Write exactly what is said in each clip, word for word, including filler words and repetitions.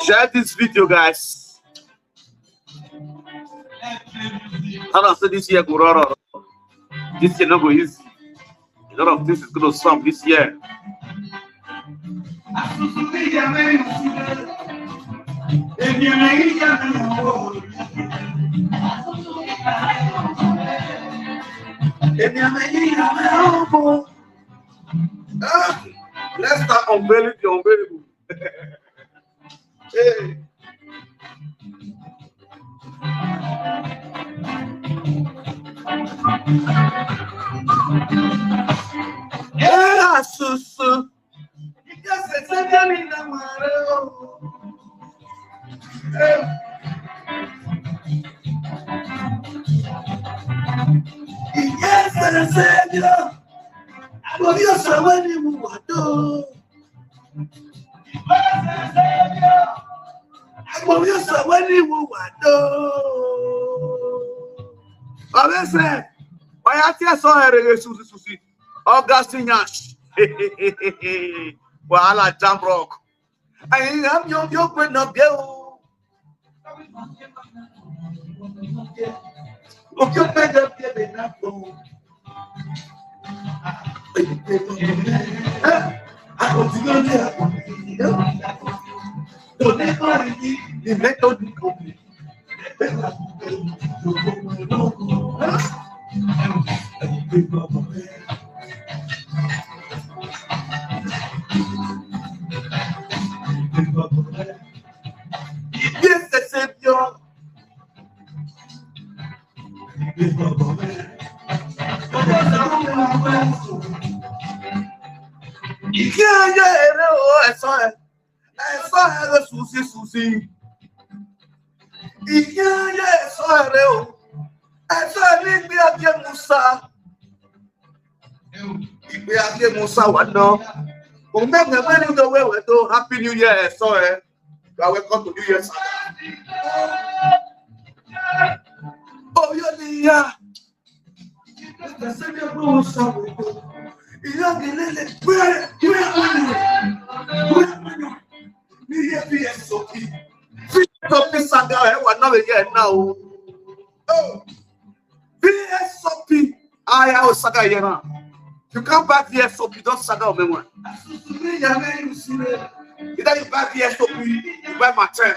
Share this video, guys. And I say this year go run, run. This year no go easy. A lot of things is gonna stop this year. Ah, let's start unveiling the unveilable. Hey. Era susu. Yes, it's a journey, no matter. Yes, it's a journey. I will be a servant in water. Agbọ̀nrín ọ̀sẹ̀ wẹ́n ní ìwò wà dó. Ọ̀rẹ́ sẹ̀, ọ̀yà tí ẹ sọ ẹ̀rẹ̀ rẹ̀ ṣùṣì ṣùṣì. Augustine Yash. Wàhálà Jamrock. Ẹ̀yin ìyá mi ò yóò pé nà bí ẹ o. Òkè pé nà bí ẹ bẹ̀ nà tó. Yes, Seigneur. Ìkí ayé èrè o, ẹ̀sọ́ ẹ̀. Ẹ̀sọ́ ẹ̀ ló sùsì sùsì. Ìkí ayé ẹ̀sọ́ èrè o. Ẹ̀sọ́ ẹ̀ ní ìgbé ayé Musa. Ìgbé ayé Musa wà náà. Òun bẹ́ẹ̀ gbẹ̀gbẹ́ ní ìdọ̀wẹ́wẹ́ tó Happy New Year ẹ̀sọ́ ẹ̀. You are welcome to New Year Saga. Oh, yeah, yeah. Ìyá mi lélẹ̀, where, where are you? Where are you? Ní iye V S O P. V S O P saga ẹ̀ wà náà yẹ ẹ̀ náà o. Oh, V S O P. Aya o saga yẹ náà. You can't buy V S O P, don't saga o mẹ́wọ̀n. Either you buy V S O P, you buy Mattel.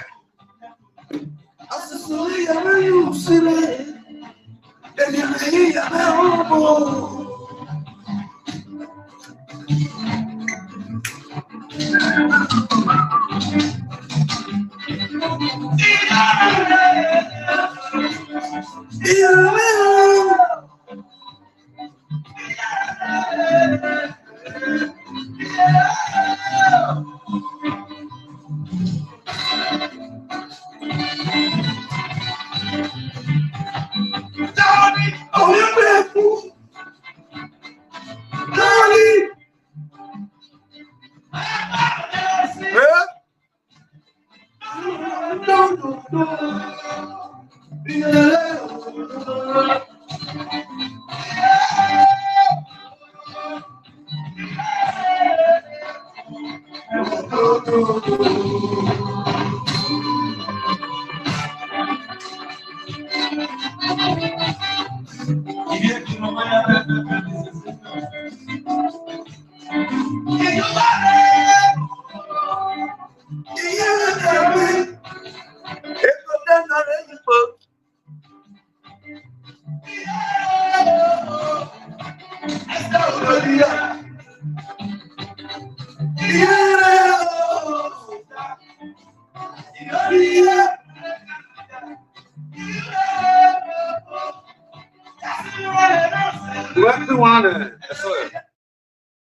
Everyone, uh,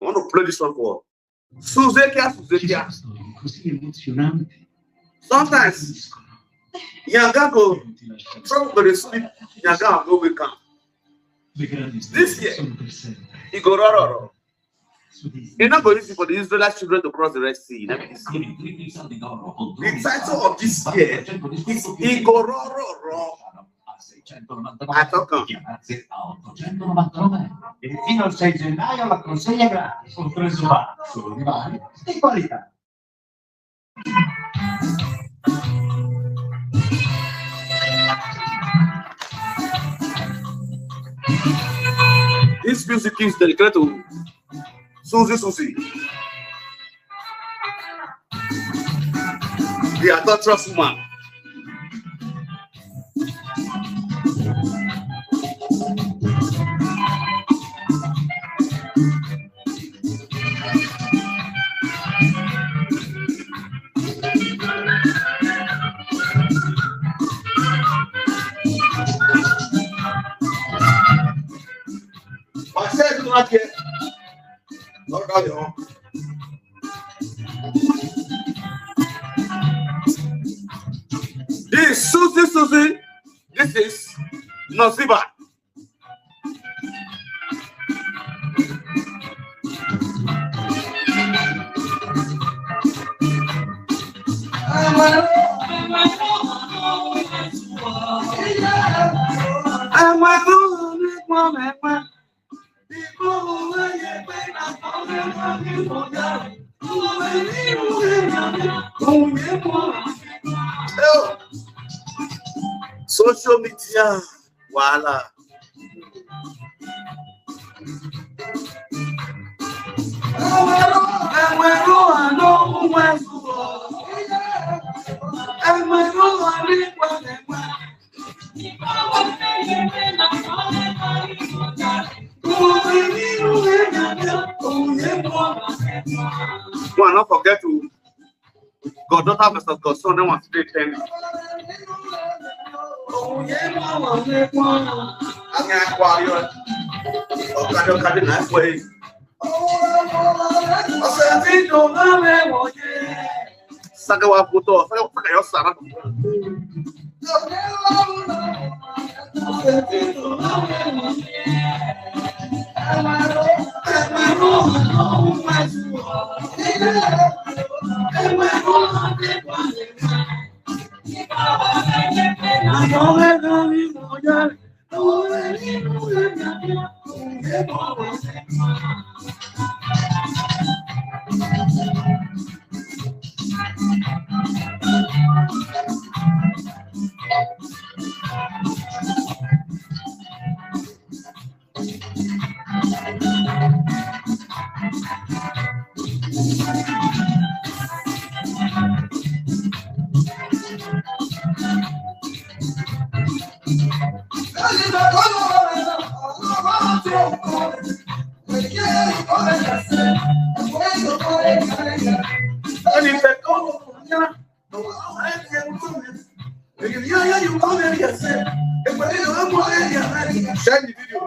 I want to play this song for Suzekia, Suzekia. Sometimes, Yanga go, some go dey sleep, Yanga go wake up. This year, he go roro. E no go easy for the Israelite children to cross the Red Sea. Na be this year. The title of this year is Igorororo Atọkan. E fino al sei gennaio la consegna gratis con Tresobar, solo di mani e qualità. This music is dedicated to Susie Susie, the adulterous woman. Wàá ṣe é dúró láti ẹ. Lọ́dọ̀ yọ̀. This Susie Susie, this is Nosiba. Social media wahala. One, no forget to goddaughter versus godson, that one still dey ten. Anya kwari o. Okade okade na kwe. Sagawa foto, saga saga yo sara. Share the video.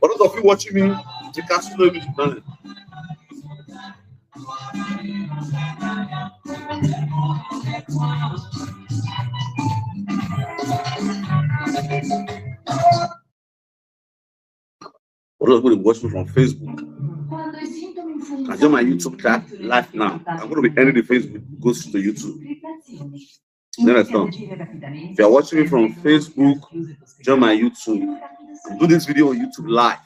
For those of you watching me, you can still know me. For those who dey watch me from Facebook, I join my YouTube chat live now. I'm going to be ending the Facebook, goes to the YouTube. You understand? If you're watching me from Facebook, join my YouTube. Do this video on YouTube live.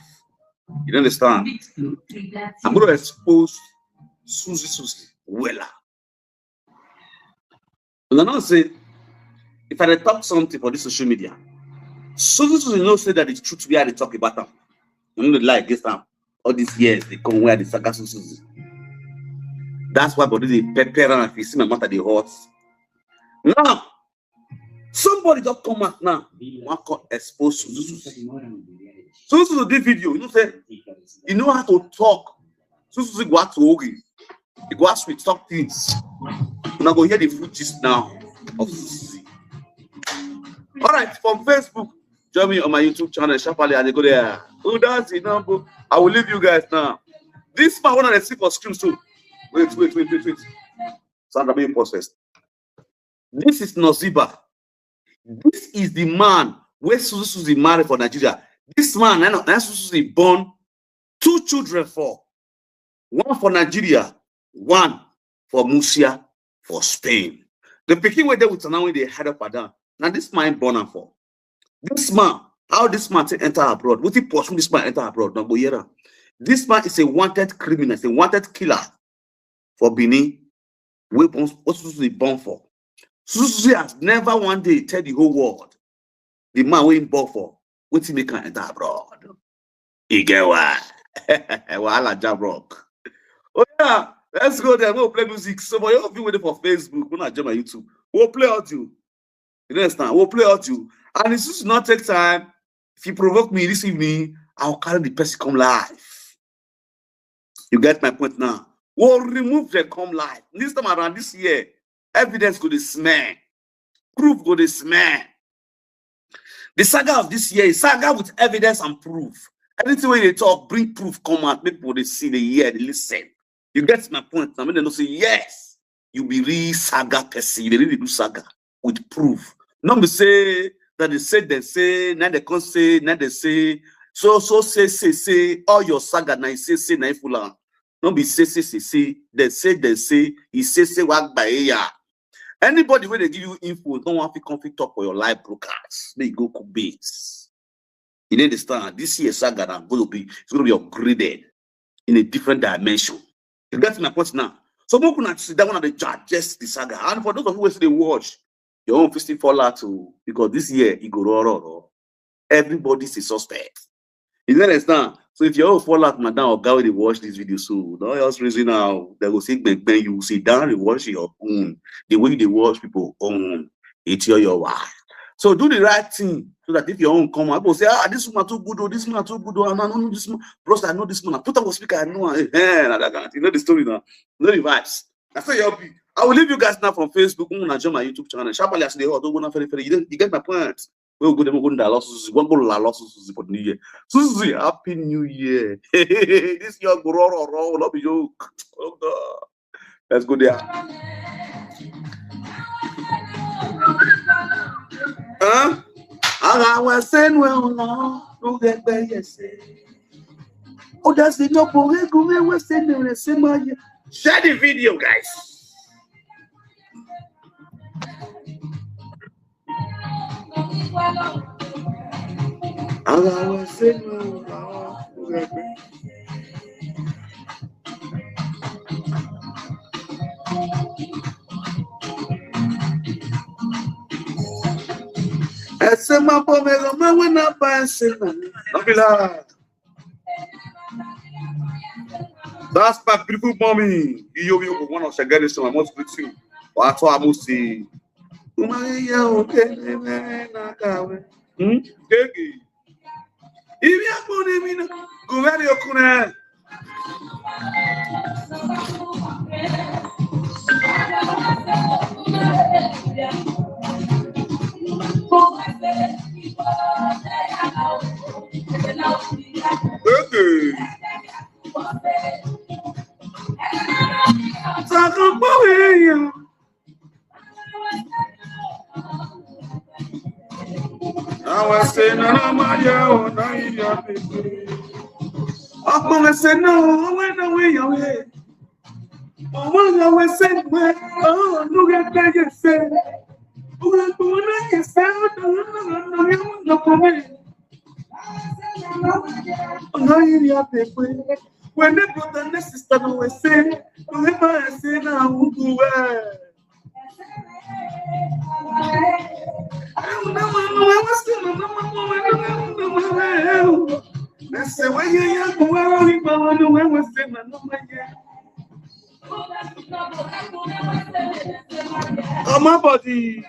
You understand? I'm going to expose Susie Susie wella. And I know say, if I dey talk something for this social media, Susie Susie know say that the truth we are dey talk about am. You know the lie against am. All these years they come where the saga Susie Susie. That's why body dey pepper am. If you see my matter dey hot. Now, somebody just come out now. Wan come expose Susie Susie. Susie Susie do video. You know say you know how to talk. Susie Susie go out to oge. You go ask me talk things. Una go hear the full gist now of Susie Susie. All right, from Facebook, join me on my YouTube channel, Sharply, and they go there. Who does it number? I will leave you guys now. This man, one of the see for screen too. Wait, wait, wait, wait, wait. Sandra, be processed. This is Noziba. This is the man where Suzu Suzy married for Nigeria. This man, na, na Suzu Suzy born two children for. One for Nigeria, one for Murcia for Spain. The pikin wey dey with am now wey dey head up and down. Now this man born am for. This man, how this man take enter abroad? What he pursue this man enter abroad? Now go hear am. This man is a wanted criminal, is a wanted killer for Benin. Wey born, what Suzu Suzy born for? Suzu Suzy has never one day tell the whole world the man wey him born for wetin make am enter abroad. E get why. Wahala jam rock. Oh yeah, let's go there. We'll play music. So for your people waiting for Facebook, when I join my YouTube, we'll play audio. You understand? We'll play audio. And if this not take time, if you provoke me this evening, I'll carry the person come live. You get my point now. We'll remove the come live. This time around this year, evidence go dey smell. Proof go dey smell. The saga of this year is saga with evidence and proof. Anything wey you dey talk, bring proof come out. Make people dey see, dey hear, dey listen. You get my point now. Make dem know say yes, you be real saga person. You dey really do saga with proof. No be say that they say, they say, now they come say, now they say, so, so say, say, say, all your saga now you say, say, now you full am. No be say, say, say, say, they say, they say, he say, say, what by ya. Anybody wey dey give you info, don't want to come fit talk for your live broadcast. Make you go cook beans. You dey understand? This year saga na go be, it's gonna be upgraded in a different dimension. You get my point now. So make una see that one of the judges the saga. And for those of you wey still dey watch, your own fit still fall out too, because this year e go raw, raw, raw. Everybody's a suspect. You dey understand? So if your own fall out, madam, oga wey dey watch this video, so don't just reason now. They go say, bang, bang, you sit down, dey watch your own. The way you dey watch people own, it's your, your wife. So do the right thing so that if your own come out, people say, ah, this woman too good, oh, this man too good, oh, and I don't know this man. Bros, I know this man. I put on speaker, I know. Eh, eh, na that kind of thing. You know the story now. You know the vibes. That's how you be. I will leave you guys now from Facebook. Una join my YouTube channel. Sharply as they hot, don't go now very, very. You, don't, you get my point. We'll go there, we'll go there. Suzu Suzy, one go la Suzu Suzy for the new year. Suzu Suzy, happy new year. This year go raw, raw, raw, not be joke. Oh God. Let's go there. Huh? Ara wa senu e o na, o gẹgbẹ yẹsẹ. O da si no bo egu me we senu re se ma ye. Share the video, guys. Ara wa senu e o na, o gẹgbẹ. Ese ma bo me lo ma we na ba ese na. No be lie. That's my beautiful mommy. Iyo, yo, one of Shagari, so I must greet you. Wa to amusi. Umaya, okay, na kawe. Hmm? Gegi. Ibi akpone mi na. Guveri okuna. Okay. Saka power. Awa se na na ma ya o na ya pe. Akpọnrẹsẹ náà, ọwọ́ náà wẹ̀ yàn wẹ̀. Ọwọ́ náà wẹ̀ sẹ́gbẹ́, ọ̀hún ló rẹ̀ pẹ́ yẹ sẹ́. Ọwọ́ ẹ̀gbọ́n náà yẹ sẹ́, ọ̀dọ̀ náà náà yẹ wọ́n lọ́kọ̀ wẹ̀. Ọ̀nà yìí ni a pè pé, wẹ̀ ní brother ní sister náà wẹ̀ sẹ́, ọ̀rẹ́ bá ẹ̀ sẹ́ náà ń gùn wẹ̀. Come on, body.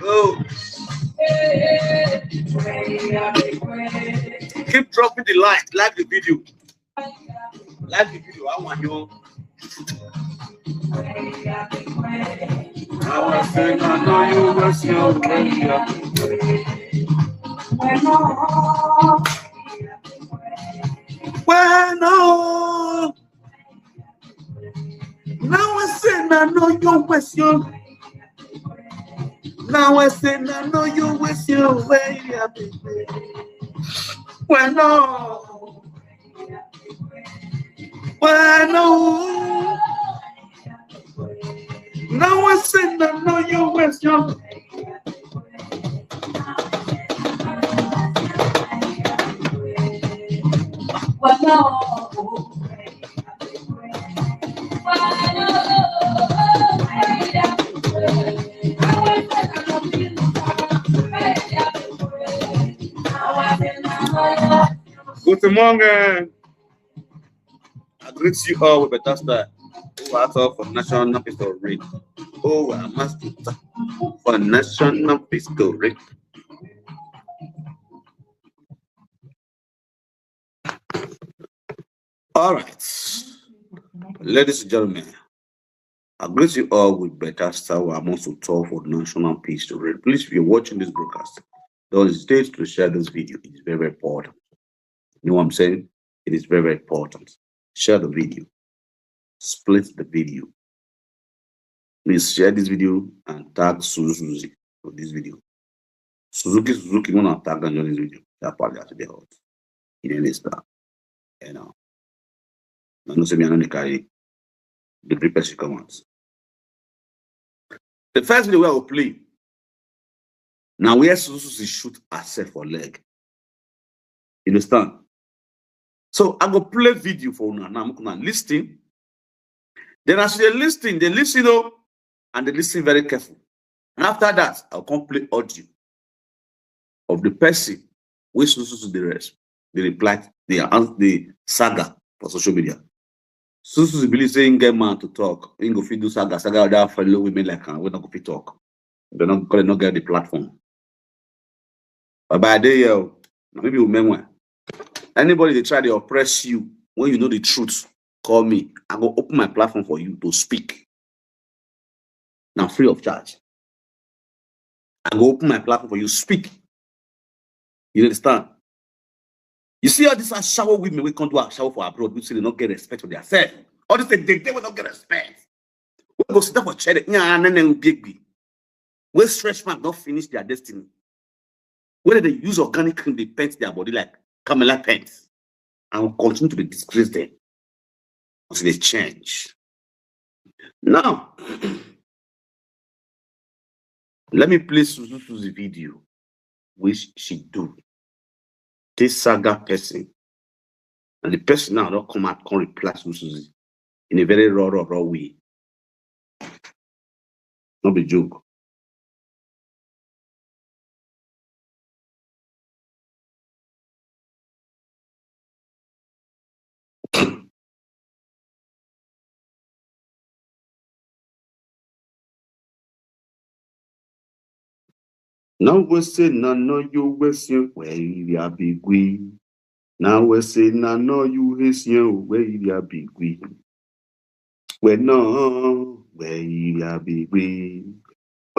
Oh. Keep dropping the like, like the video. Like the video, I want you. I was saying, I know you was your way. Well, no. Now I say, I know you was your. Now I say, I know you was your way. Well, no. Well, no. Now I say, I know you was your. Well, no. Good morning. I greet you all with better style. Who are all for national pistol ring? Oh, I must for national pistol ring. All right, ladies and gentlemen, I greet you all with better style. I must to talk for national peace to reign. Please, if you're watching this broadcast, don't hesitate to share this video. It's very, very important. You know what I'm saying? It is very, very important. Share the video. Split the video. Please share this video and tag Suzuki for this video. Suzuki, Suzuki, wanna tag and join this video. That part has to be hot. You know this stuff. You know. I know say me, I don't carry the three person come out. The first video we will play. Now where Suzuki shoot herself for leg. You understand? So I go play video for una. Now I'm gonna listen. Then as they listen, they listen up and they listen very careful. And after that, I'll come play audio of the person which Suzuki the rest. They reply, they ans- the saga for social media. Suzuki believe saying get man to talk. He go fit do saga, saga other fellow women like am. We not go fit talk. They not gonna not get the platform. But by day, yo, maybe you remember. Anybody they try to oppress you when you know the truth, call me. I go open my platform for you to speak. Now free of charge. I go open my platform for you speak. You understand? You see all these ashawo women we can't do ashawo for abroad. We say they don't get respect for themselves. All this they they will not get respect. We go sit down for chair. Yeah, and then big. Where stretch mark don't finish their destiny. Where they use organic cream, they paint their body like Camela paint, and will continue to dey disgrace them until they change. Now, let me play Suzuki's video, which she do. This saga person, and the person now don't come out, come reply Suzuki in a very raw, raw, raw way. No be joke. Now we say na no you we say where you are be gwe. Now we say na no you is you where you are be gwe. We no where you are be gwe.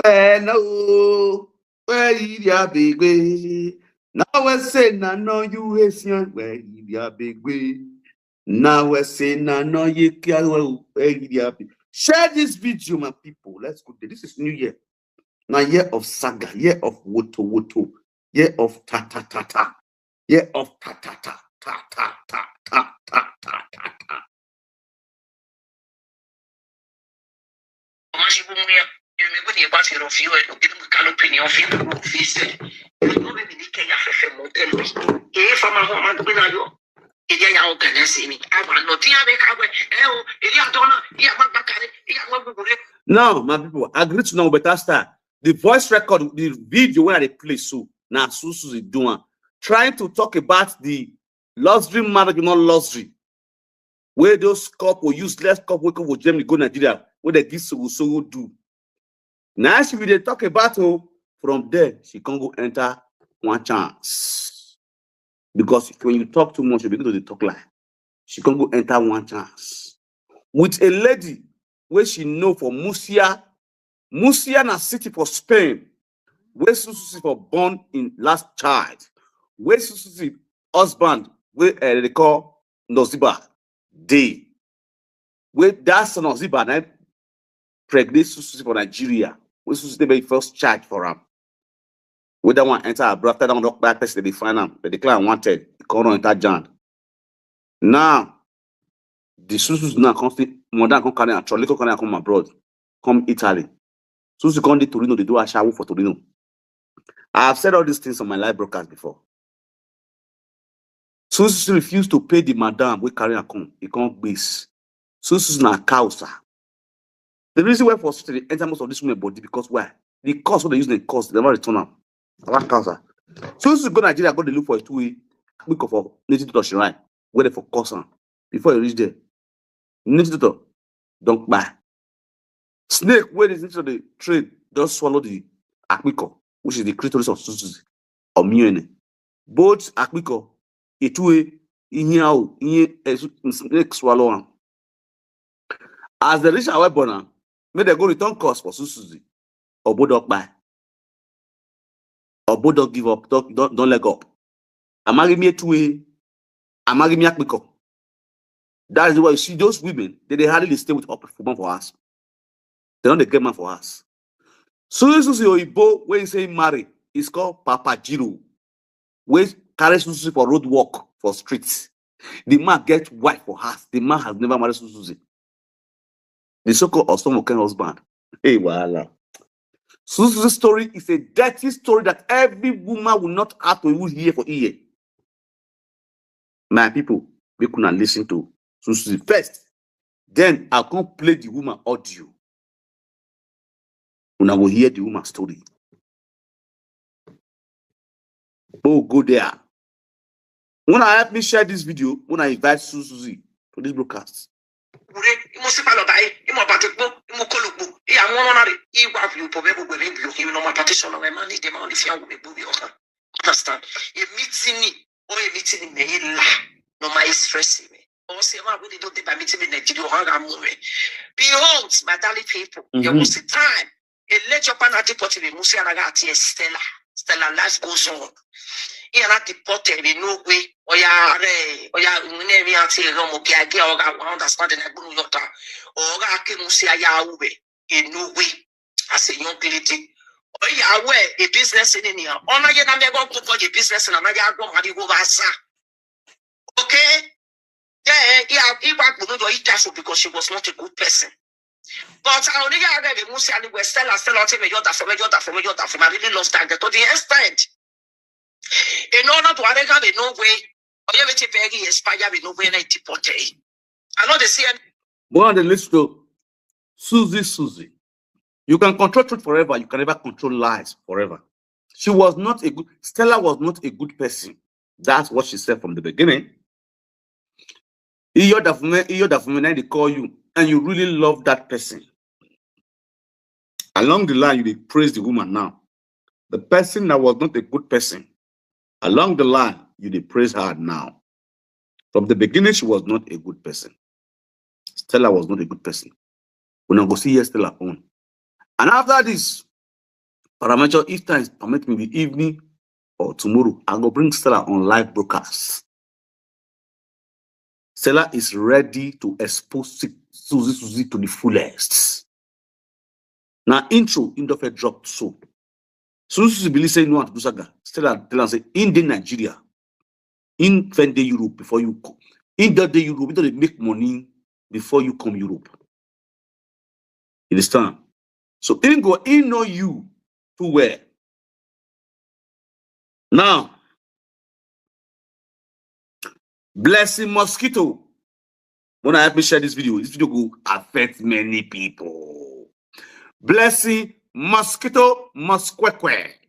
We no where you are be gwe. Now we say na no you is you where you are be gwe. Now we say na no you care where you are be. Share this video, my people. Let's go. This is New Year. Now year of saga, year of woto woto, year of ta ta ta ta, year of ta ta ta ta ta ta ta ta ta ta ta. Ọmọ ṣe bó mú yá, èmi kò ní ipa ṣe rọ fíwẹ̀, èmi kò ká ló pè ní ọ̀fíì ló fi ṣe. Ìlú mi ní kẹ́yà fẹ́fẹ́ mọ́ tẹ́lẹ̀. Èyí fama hàn máa gbé náà yọ. Èyí yà organize ni. Àwọn àná tí yà bẹ ká wẹ̀, ẹ o, èyí àtọ́ náà, èyí àgbà gbà kárẹ̀, èyí àgbà gbogbo rẹ̀. Now, my people, I greet you now with better style. The voice record, the video where they play so, now Suzuki is doing, trying to talk about the luxury marriage, not luxury. Wey those couple, useless couple wey come for Germany go Nigeria, wey dem give soro soro do. Na she we dey talk about o. From there, she come go enter One Chance. Because when you talk too much, you begin to dey talk lie. She come go enter One Chance with a lady wey she know for Murcia. Murcia na city for Spain, wey Sususi for born im last child, wey Sususi husband, wey, eh, dem dey call Noziba, dey. Wey that son Noziba na pregnant Sususi for Nigeria, wey Sususi take im first child for am. Wey that one enter abroad, after that one don kpai person, dem dey find am, dem declare am wanted, e come run enter jail. Now, the Sususi now come still, mother come carry am, trolley come carry am come abroad, come Italy. Sususi come dey Torino, dey do ashawo for Torino. I have said all these things on my live broadcast before. Sususi refuse to pay the madam wey carry am come, e come gbase. Sususi na cow, sir. The reason why for Sususi dey enter most of these women body, because why? The curse wey dem use dem curse, dem never return am. Na one cow, sir. Sususi go Nigeria, go dey look for a two-way Akpiko for native doctor shrine, wey dem for curse am. Before e reach there, native doctor don kpai. Snake wey dey native doctor dey train don swallow the Akpiko, which is the clitoris of Sususi, or Miene. Both Akpiko, a two-way, ihe ahụ, ihe, eh, snake swallow am. As dem reach Awebona, make dem go return curse for Sususi. Obodo kpai. Obodo give up, don, don, don leg up. Amaghị m etu e, amaghị m Akpiko. That is why you see those women, dem dey hardly dey stay with up for man for house. Dem no dey get man for house. Sususi Oyibo, wey say marry, is called Papa Jiro, wey carry Sususi for road walk for street. The man get wife for house. The man has never married Sususi. The so-called Osomoken husband. Hey, wahala. Sususi story is a dirty story that every woman will not have to even hear for ear. My people, make una listen to Sususi first. Then I come play the woman audio. Una go hear the woman story. Oh, go there. Una help me share this video. Una invite Sususi to this broadcast. Ure, imo si palo bai, imo batukpo, imo kolukpo, iya mo na ri, iwa view po bebo gbe view, imo no ma partition no ma ni de ma ni fi awu be bu bi oka. Understand? E meeting ni, o e meeting ni me la, no ma stress me. O se ma we dey do dey by meeting me Nigeria, o ha ga mu me. Behold, my darling people, there was a time, a late Japan had deported me, Musi Anaga ati Stella. Stella, life goes on. He and I deported me, no way. Oya, re, oya, nne mi ati e romo ki agi oga, I understand na gbunu yota. Oga ke Musi aya uwe, in no way. As a young lady. Oya, we, a business in India. Ona ye na me go to a business and na ya go mari go basa. Okay? Yeah, yeah, he back to do it because she was not a good person. But I only got a Musi and we Stella, Stella, tell me you're that for me, you're that for me, you're that for me. I really lost that girl to the extent. In order to arrange me no way, or you will take very expire me no way and I deport her. I know they see any One of the list to Sususi, Sususi. You can control truth forever, you can never control lies forever. She was not a good, Stella was not a good person. That's what she said from the beginning. Iyo Dafume, Iyo Dafume, now they call you, and you really love that person. Along the line, you dey praise the woman now. The person that was not a good person, along the line, you dey praise her now. From the beginning, she was not a good person. Stella was not a good person. Una go see here Stella own. And after this, Parameter, if time permit me, the evening or tomorrow, I go bring Stella on live broadcast. Stella is ready to expose Su-, Sususi, Sususi to the fullest. Now, intro, Indofe dropped so. Sususi believe say no want to do saga. Stella tell am say, in the Nigeria, in first dey Europe before you come. In that day Europe, you don't make money before you come Europe. You understand? So he go, he know you too well. Now, Blessing Mosquito. Wanna help me share this video? This video go affect many people. Blessing Mosquito Mosqueque.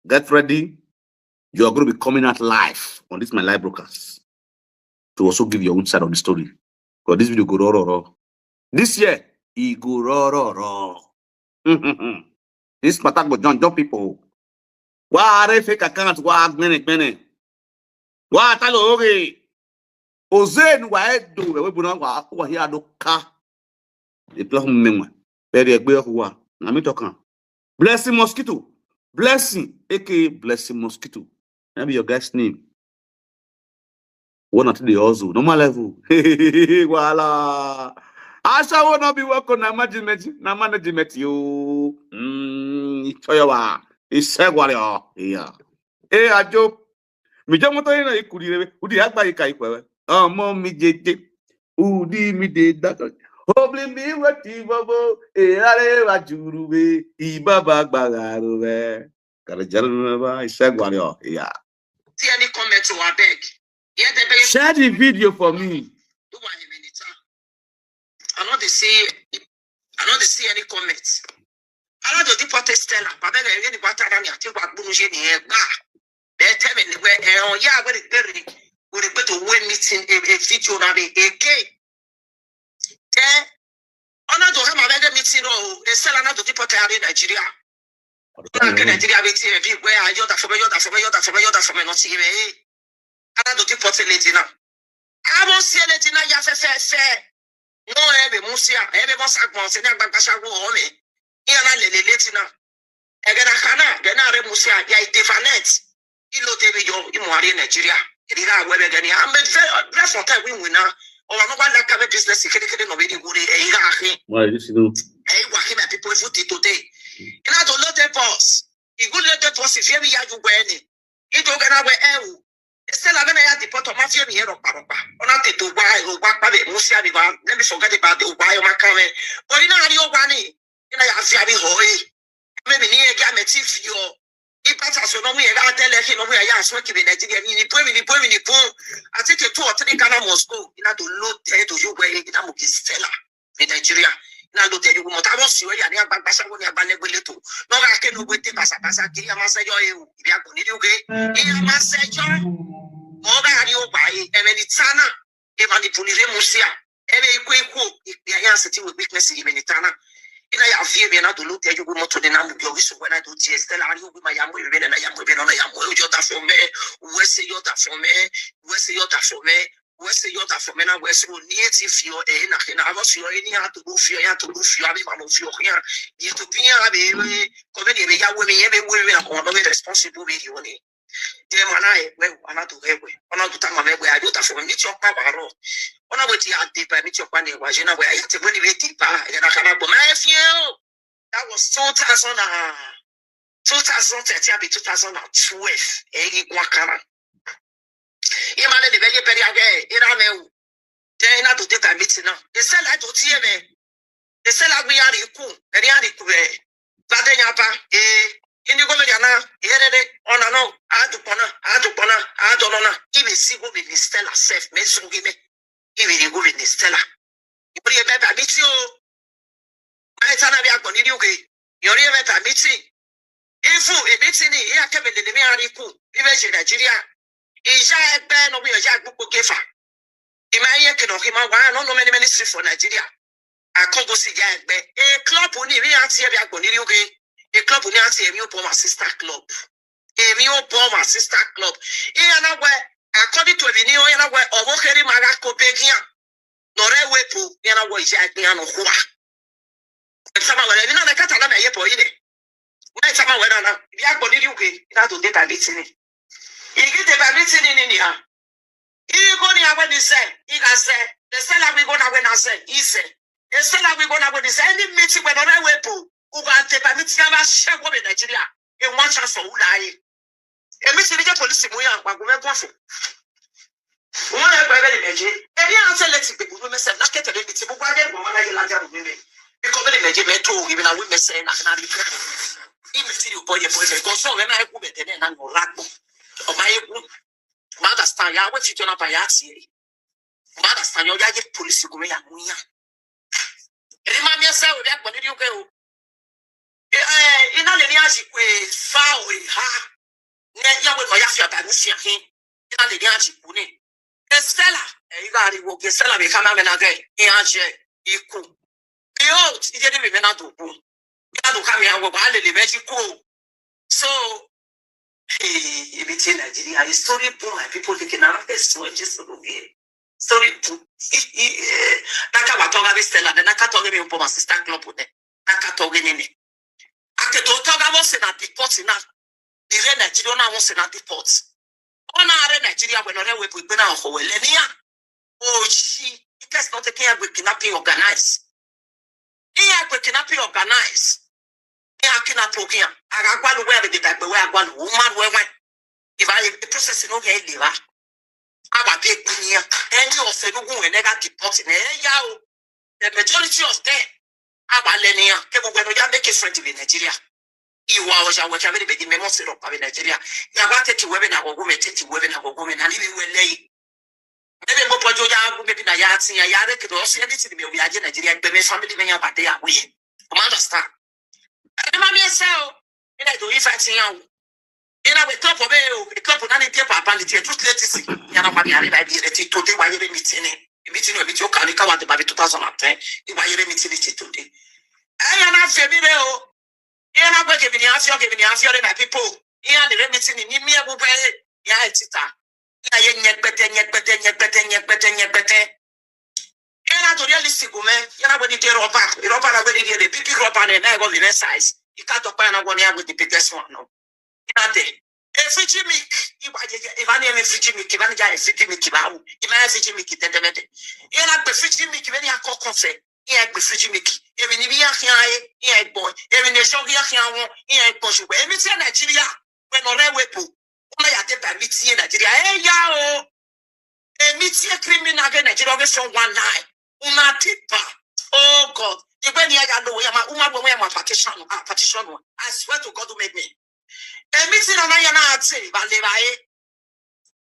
Get ready. You are going to be coming out live on this my live broadcast to also give your own side of the story. But this video go raw, raw, raw. This year, e go raw, raw, raw. This matter go jump, jump people. Why are fake accounts? Why gbene, gbene? Why talo oge? Ozen wa edo we buna wa wa here do ka. The platform me wa. Very egbe wa. Na me talk am. Blessing Mosquito. Blessing, A K A Blessing Mosquito. That be your guy's name. One at the hustle. Normal level. Voila. Asha will not be welcome. Na management. Na management. You. Mm, it's your wa. It's Segwari. Yeah. Hey, Ajo. Mi jẹ́ mọ́tò yìí náà ikùn rírẹ́. Ó di àgbà yìí ka ikùn ẹ̀wẹ̀. Ọmọ mi jẹjẹ. Ó di mi dé dátọ̀. Obìnrin mi wẹ̀ tí bọ́bọ́. Èyí rẹ̀ wá jùrù wẹ̀. Ìbábà gbàgà rẹ̀. Kàrẹ̀jẹ̀rẹ̀ ló bá iṣẹ́ gbàlẹ̀ ọ̀. Yeah. See any comment to abeg. Yeah, they beg. Share the video for me. Do one minute. I no dey see, I no dey see any comment. Ala do di pote Stella. Baba ga yeni bata na ni ati wa gbunu je ni e gba. Be tell me ni we e on ya we ni gbere. We ni gbe to we meeting a, a video na ni eke. Then, ona do ha ma be meeting o. E Stella na do di pote ari Nigeria. Na ke Nigeria be ti e bi we a yoda for me, yoda for me, yoda for me, yoda for me, no ti me. Ana do di pote lady na. Amo si lady na ya fe fe fe. No e be musia, e be bosa gbon se na gbagba sa wo o me. Iya na le le lady na. E ga na kana, ga na re musia, ya ide fanet. Ilo te bi yo, imo ari Nigeria. Iri ga we be ga ni. Am be very, very for time we win na. O wa no wa la ka be business kede kede no be di gure e ira ahin. Why this you do? E wa ki me people if you today. Ina do lo te boss. Igu lo te boss if you ya ju gbe ni. Ito ga na we e u. Stella be na ya di poto ma fi mi ero pa pa. Ona te to wa o wa pa be musia bi wa. Let me forget about the wa yo ma kan me. But ina ari o wa ni. Ina ya fi abi ho e. Me mi ni e ga me ti fi o. Ipa ta so no mu e ga tele ki no mu ya so ki be Nigeria mi ni po mi ni po mi ni po. I think two or three Ghana must go. Ina to lo te to you we ina mo ki Stella. Be Nigeria. Ina lo te you mo ta mo si we ya ni agbagba sa wo ni agba le gbele to. No ga ke no we te basa basa ki ya ma se yo e o. Ibi agbo ni ri oge. Iya ma se yo. Mo ga ni o ba e. E me ni tana. E ma ni puni re musia. E me iku iku. Ya ya se ti we weakness e me ni tana. Ina ya vie be na do lo te you mo to de na mu yo wi so we na do ti Stella ari o ma ya mo be na ya mo be na ya mo yo da for me. We se yo da for me. We se yo da for me. We se yo da for me na we se o ni e ti fi o e na ke na avo fi o e ni a to do fi o ya to do fi o abi ma mo fi o ya. Ye to pi ya be we ko be ni be ya we mi ye be we we na ko no be responsible be yo ni. Te mana e we ana to e we. Ona to ta ma me we a yo da for me mi ti o pa ba ro. Ona we ti a de ba mi ti o pa ni wa je na we a ya te we ni be ti pa e na kana bo ma e fi o. That was two thousand and, two thousand thirteen abi two thousand and twelve. E yi gwa kana. Imane de be ye be ya ge ira me u. Te na to te ta meeting na. E Stella to ti e me. E Stella gbe ya ri ku. E ri ya ri ku e. Ba de ya ba. E ini go me ya na. E re re. Ona no. A du pona. A du pona. A do no na. I be si go be ni Stella self. Me su gi me. I be ni go be ni Stella. Ori e be ba meeting o. Ai ta na bi agbon ni ri oge. Ori e be ba meeting. Ifu e meeting ni ya ke me de mi ari ku. I be je Nigeria. Ija egbe no bi ija gbogbo gefa. Ima ye ke no hima wa no no many many street for Nigeria. I can't go see ya egbe. E club ni mi ati e bi agbo ni ri oge. E club ni ati e mi o bo my sister club. E mi o bo my sister club. E ya na we according to e mi ni o ya na we owo kere ma ga ko begia. No re we po ya na we ija egbe ano kwa. Sama wala mi na na kata na me ye po ine. Why sama wala na? Bi agbo ni ri oge. Na to de ta meeting ni. Igi te ba meeting ni ni ha. Igo ni awe ni se, iga se. E Stella we go na we na se, i se. E Stella we go na we ni se. Any meeting we no na we po. Uga te ba meeting ya ba she go be Nigeria. E one chance for ula e. E meeting ni je police mu ya pa go me go fo. Won e gbe be ni meje. E ni an se leti pe go me se na ke te be meeting bu gwa de mo ma na ye la ja bu me. Because be ni meje me to ibi na we me se na na ni. I meeting you boy boy me go so we na e ku be te na no ra po. O ma e ku. Ma understand ya we fi jona pa ya ti e. Ma understand yo ya ye police go me ya mu ya. Eri ma mi se o ya gbo ni ri oge o. E, e, ina le ni aji ku e fa o e ha. Ne ya we ma ya fi aba ni si ahin. Ina le ni aji ku ni. E Stella, Iga ari wo ge sela be kama me na ge. Ianje iku. Behold, ije de be me na do ku. Ya do kama ya wo ba le le me ji ku. So, hey, ibi ti Nigeria, a story book, my people, they can have this one just to be story book. Naka wa toga be Stella, then naka toga be Opo, my sister club with them. Naka toga ni ni. Ake to toga mo se na deport na. Ire Nigeria na mo se na deport. Ona are Nigeria we no re we bu igbe na ho we le ni ya. O shi, it is not taking a kidnapping organize. Iya gbe kidnapping organize. Iya kidnap ogiya. Aga gwalu we be de dagbe we agwalu woman we we. If I the process no get deliver. Aba be kunya. Any of the nugu we nega deport na ya o. The majority of them aba lenia. Ke bu we no ya make friend in Nigeria. Iwa oja we ka be be di memo se ro pa be Nigeria. Ya wa tete we be na go go me tete we be na go go me na ni bi we lei. Maybe mo pojo ya gu maybe na ya tin ya ya re ke do se anything me we aje Nigeria gbe me family me ya ba de ya we. You understand? Ẹ má mi ẹsẹ̀ o. Ina do if I tin ya o. Ina we club o be o. E club na ni tie papa ni tie two ladies. Ya na pa mi are ba bi re ti to de wa yere meeting ni. Meeting o meeting o ka ni ka wa de ba bi two thousand and ten. I wa yere meeting ni ti to de. Ẹ ya na fe mi re o. Ina gbe ke bi ni afio ke bi ni afio re na people. Ina de re meeting ni mi e bu be. Ya e tita. Ina ye nyekpete nyekpete nyekpete nyekpete nyekpete. Ina to realistic me. Ina gbe ni te ropa. Ropa na gbe ni de big ropa ne na go the size. Ika to pa na go ni a go the biggest one no. Ina de. E Fiji milk. Iba je je. Iba ni e Fiji milk. Iba ni ja e Fiji milk ba wu. Iba e Fiji milk tete tete. Ina gbe Fiji milk be ni a ko ko se. Iya gbe Fiji milk. Ebi ni bi ya hia e. Iya gbo. Ebi ni shogi ya hia won. Iya gbo ṣùgbọ́n. Emi ti Nigeria. We no re we po. Una ya te ba mi ti Nigeria. E ya o. Emi ti criminal ge Nigeria ge so one nine. Una te ba. Oh God. Igbe ni ya lo ya ma. Uma gbe ya ma partition. Ah, partition. I swear to God who made me. Emi ti na na ya na ate ba le ba e.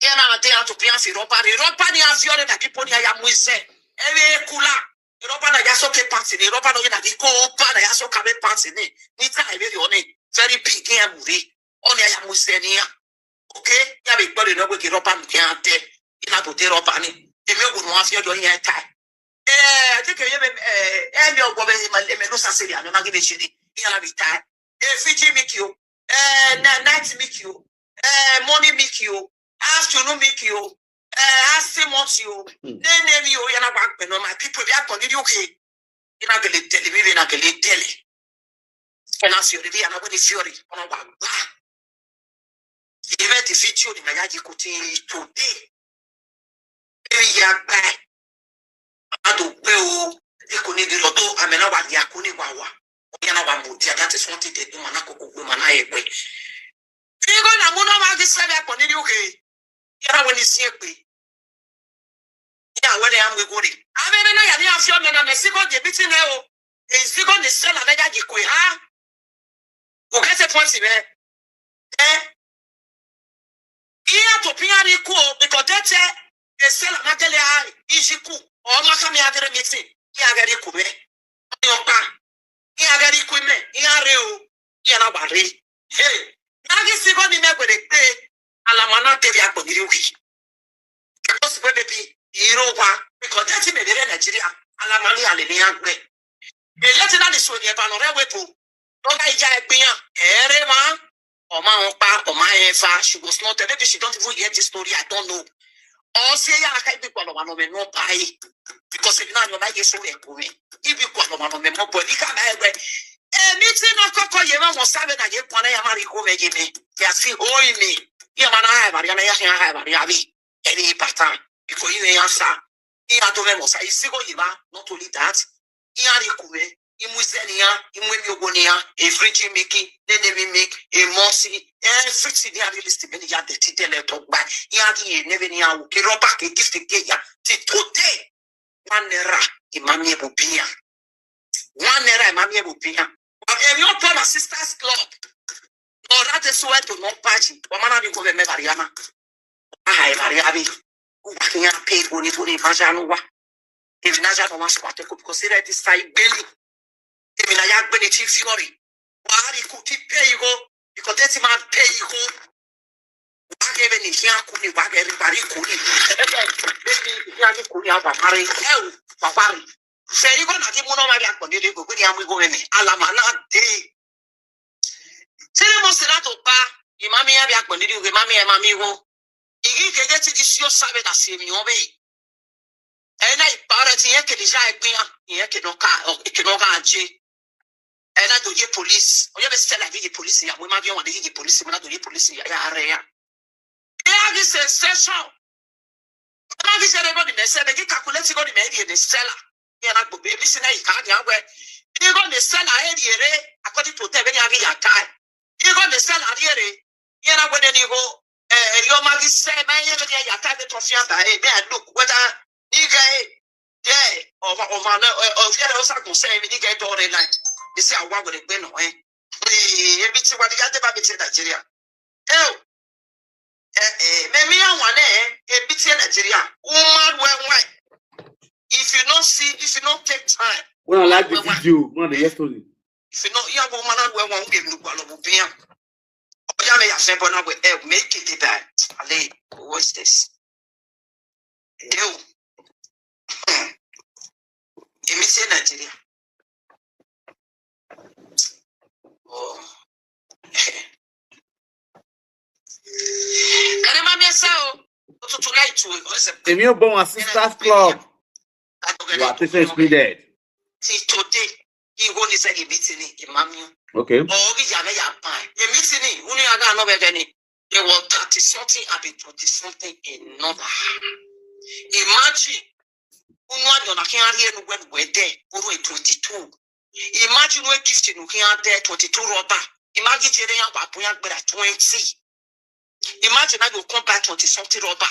Ina ate ya to pian si ropa ni. Ropa ni afio re na people ni ya muise. Ewe kula. Ropa na ya so ke party ni. Ropa no ye na di ko pa na ya so ka be party ni. Ni ta ewe yo ni. Very big ya muri. Oni ya muise ni ya. Okay? Ya be gbọ́dọ̀ no gbe ki ropa mi ke ate. Ina to te ropa ni. Emi o gun afio jo ya ta. Eh, I think you be eh, eh, me o go be ma le me no sa seri ano na give shiri. Ina na bi ta. Eh, Fiji milk you. Eh, na night milk you. Eh, morning milk you. Afternoon milk you. Eh, afternoon milk you. Hmm. Ne ne mi o ya na gba pe no my people be akon ni okay. Ina gele tele mi be na gele tele. Ina fiori bi ana gbe ni fiori. Ona gba gba. Ibe the video ni na ya ji kuti today. Emi ya gba. Ado pe o. Iko ni di lo to amena wa ya kuni wa wa. Ya na wa mo dia, that is one thing they do mana koko gbe mana e gbe. Igo na mo no ma di se be ko ni di okay. Ya we ni si e pe. Ya we ni am we go ri. Ame na ya ni afio me na me si go je biti na o. E si go ni se na me ya ji ko ha. You get the point me? Eh? Iya to pian ri ko because they te e se la na gele a ijiku. O ma ka mi agere meeting. Iya gari ku me. Yo pa. Iya gari ku me. Iya re o. Iya na ba re. Hey. Na gi si go ni me gbe de pe. Ala mana te ya ko ni ri wi. Because we be iro wa because that me be Nigeria. Ala mani ale ni agbe. E le ti na ni so ni e ba no re we po. No ga ija e pian. Ere ma. O ma on pa, o ma e fa. She was not there. Maybe she don't even hear this story. I don't know. O se ya ka ibi kwa lo ma no me no pa e. Because if not, you might get so e ko me. Ibi kwa lo ma no me mo bo ni ka na e we. E mi ti na koko ye ma mo sabe na ye kwa na ya ma ri ko me ye me. Ya si o me. Ya ma na ha ba ya na ya ha ba ya bi. Any pattern. Because you answer. Iya to me mo sa. Isigo yiba. Not only that. Iya ri ku me. Imu zeni ya, imu emi ogo ni ya, e Fiji milk, ne ne mi milk, e mosi, e Fiji ni a list be ni ya de ti de le to gba. Iya di e ne be ni ya wo, ke ropa ke gift ke ya, ti today. One naira, imami e bu biya. One naira, imami e bu biya. E mi o pa my sister's club. No ra de suwe to no paji. Wa mana ni ko be me Mariana. Aha, e Mariabi. U ba kinya pe ko ni to ni pa ja no wa. If na ja no wa so te ko because e re ti sai gbeli. Emi na ya gbe ni ti fiori. Wa ri ku ti pe igo. Because that man pe igo. Wa Kebe ni hia kuni wa gari bari kuni. Ebe, baby, hia ni kuni aba mari. Eu, papari. Se igo na ki muno mari akoni de go ni amu igo ni. Alama na de. Sere mo sira to pa. Imami ya bi akoni de, imami ya mami wo. Igi kege ti di sio sabe da si mi obe. Ena ipara ti ye ke dija ekpia, ye ke no ka, ke no ka je. Ena do ye police. Oye be Stella ye police ya, mo ma bi won de ye police, mo na do ye police ya, ya are ya. E a gi sensation. Na gi sere go di me se be gi calculate go di me di de Stella. Ye na go be mi si na ika ni awe. Ni go de Stella e di ere, according to te be ni agi ya kai. Ni go de Stella di ere. Ye na go de ni go, eh, yo ma gi se, ma ye be ni ya kai be to fi ata, eh, me I look whether ni ga, eh, yeah, over, over na, eh, over there also go say me ni ga to re na. You see, I want to be no, eh. Eh, e bi ti wa di ya te ba bi ti Nigeria. Eh, eh, eh, me mi ya wan, eh, e bi ti Nigeria. Woman, well, well. If you no see, if you no take time, When I like the well, well. video, when I hear story. If you no, yeah, woman, well, well, we look all over here. Oh, yeah, me ya se bona we, eh, make it that. Ale, what is this? Yo. Hmm. Emi se Nigeria. Oh. Kare ma mi esa o. Otutu lai tu o se. Èmi ò bọ́ wọn Sisters Club. Your attention is needed. Ti today. Iwo ni se ibi ti ni imami. Okay. O bi ya me ya pa. Emi ti ni unu ya ga no be ni. There were thirty something and be twenty something in number. Imagine. Unu anyo na ki ari enu when we there. Unu e twenty-two. Imagine we gift nu ki are there twenty-two rubber. Imagine jere ya wa bun ya gbera twenty. Imagine now you come buy twenty something rubber.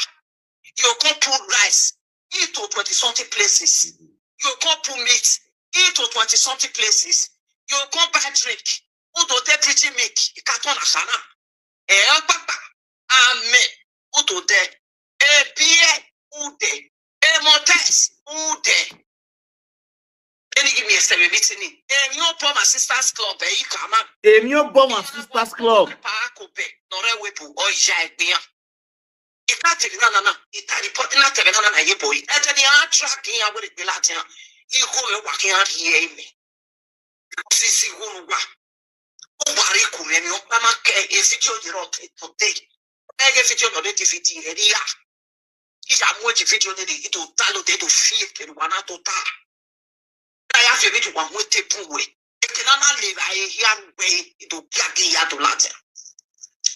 You come put rice into twenty something places. You come put meat into twenty something places. You come buy drink. Who do they preaching milk? Carton asana. Eh, papa. Amen. Who do they? A beer. Who they? A motes. Who they? Then he give me a seven meeting. Èmi ò bọ́ wọn Sisters Club, eh, you come on. Èmi ò bọ́ wọn Sisters Club. Pa ko be. No re we bu o ja egbiyan. Ika te na na na. Ita report na te na na na ye boy. E te ni a track in a we be la te. Iho we wa ki a ri e me. Sisi wonu wa. O wa ri ku me ni o pa ma ke e video ni ro te to te. E ke video no de ti fi ti e ri ya. Ija mu e ti video ni de to ta lo de to fi e ke wa na to ta. Na ya fi mi to wa mu e te pu we. E ke na na le ba e ya we e to ki a ke ya to la te.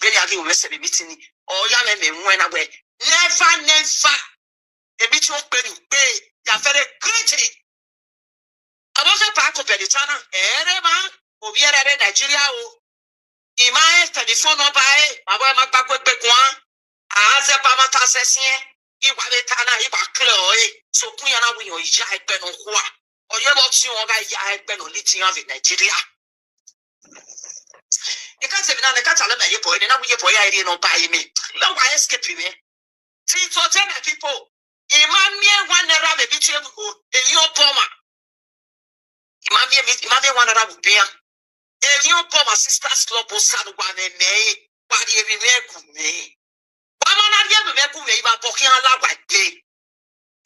Be ni a ke we se mi ti ni. O ya me me mu e na we. Never, never. Ebi ti o pe ni pe ya fere great. Abo se pa ko pe ni tana. Ere ma. Obi ere re Nigeria o. Ima e telephone number e. Abo e ma pa ko pe kwa. A se pa ma ta se si e. Iwa be tana iwa clear o e. So kun ya na wi yo ya e pe no kwa. Oye bo ti won ga ya e pe no li ti yan vi Nigeria. E ka se mi na ne ka tale me ye boy, ne na wi ye boy ya e no ba e mi. Me wa escape me. Ti to te me people. Ima mi e one naira me bi ti e mu ko. E yo poma. Ima mi e mi, ima mi e one naira bu bia. E yo poma Sisters Club o sa wa me me. Wa di e mi me ku me. Wa ma na di e mi me ku me iba po ki ala wa gbe.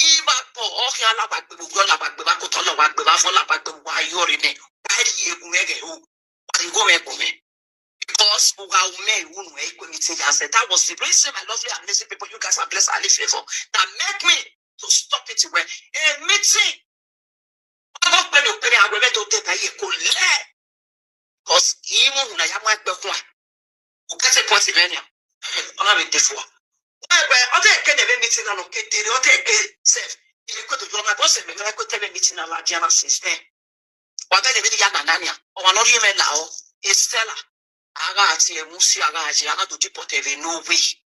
Iba po o ki ala wa gbe, bu yo la wa gbe, ba ko to la wa gbe, ba fo la wa gbe, wa yo ri ne. Wa di e ku me ge o. Wa di go me ku me. Because we are men who know equal meeting and said that was the reason, my lovely and amazing people, you guys are blessed and live favor that make me to stop it when a meeting. Ọgọ pẹ̀lú pẹ̀lú àwọn ẹgbẹ́ tó tẹ̀ báyìí kò lẹ́. Because ìmú hùn náà yá máa gbẹ fún wa. Kò kẹ́sẹ̀ pọ́n sí mẹ́rin. Ọlọ́run mi dé fún wa. Wọ́n ẹgbẹ́ ọtí ẹ̀kẹ́ dẹ̀ bẹ́ẹ̀ meeting náà lọ kékeré, ọtí ẹ̀kẹ́ sef. Ìlú kò tó jọ ọmọ ẹgbẹ́ ọ̀sẹ̀ mẹ́rin kó tẹ́lẹ̀ meeting náà láti ara since then. Wa be le mi ya na nania. O wa no ri me la o. Estella. Aga ati e musi aga aji, aga to deport e no way.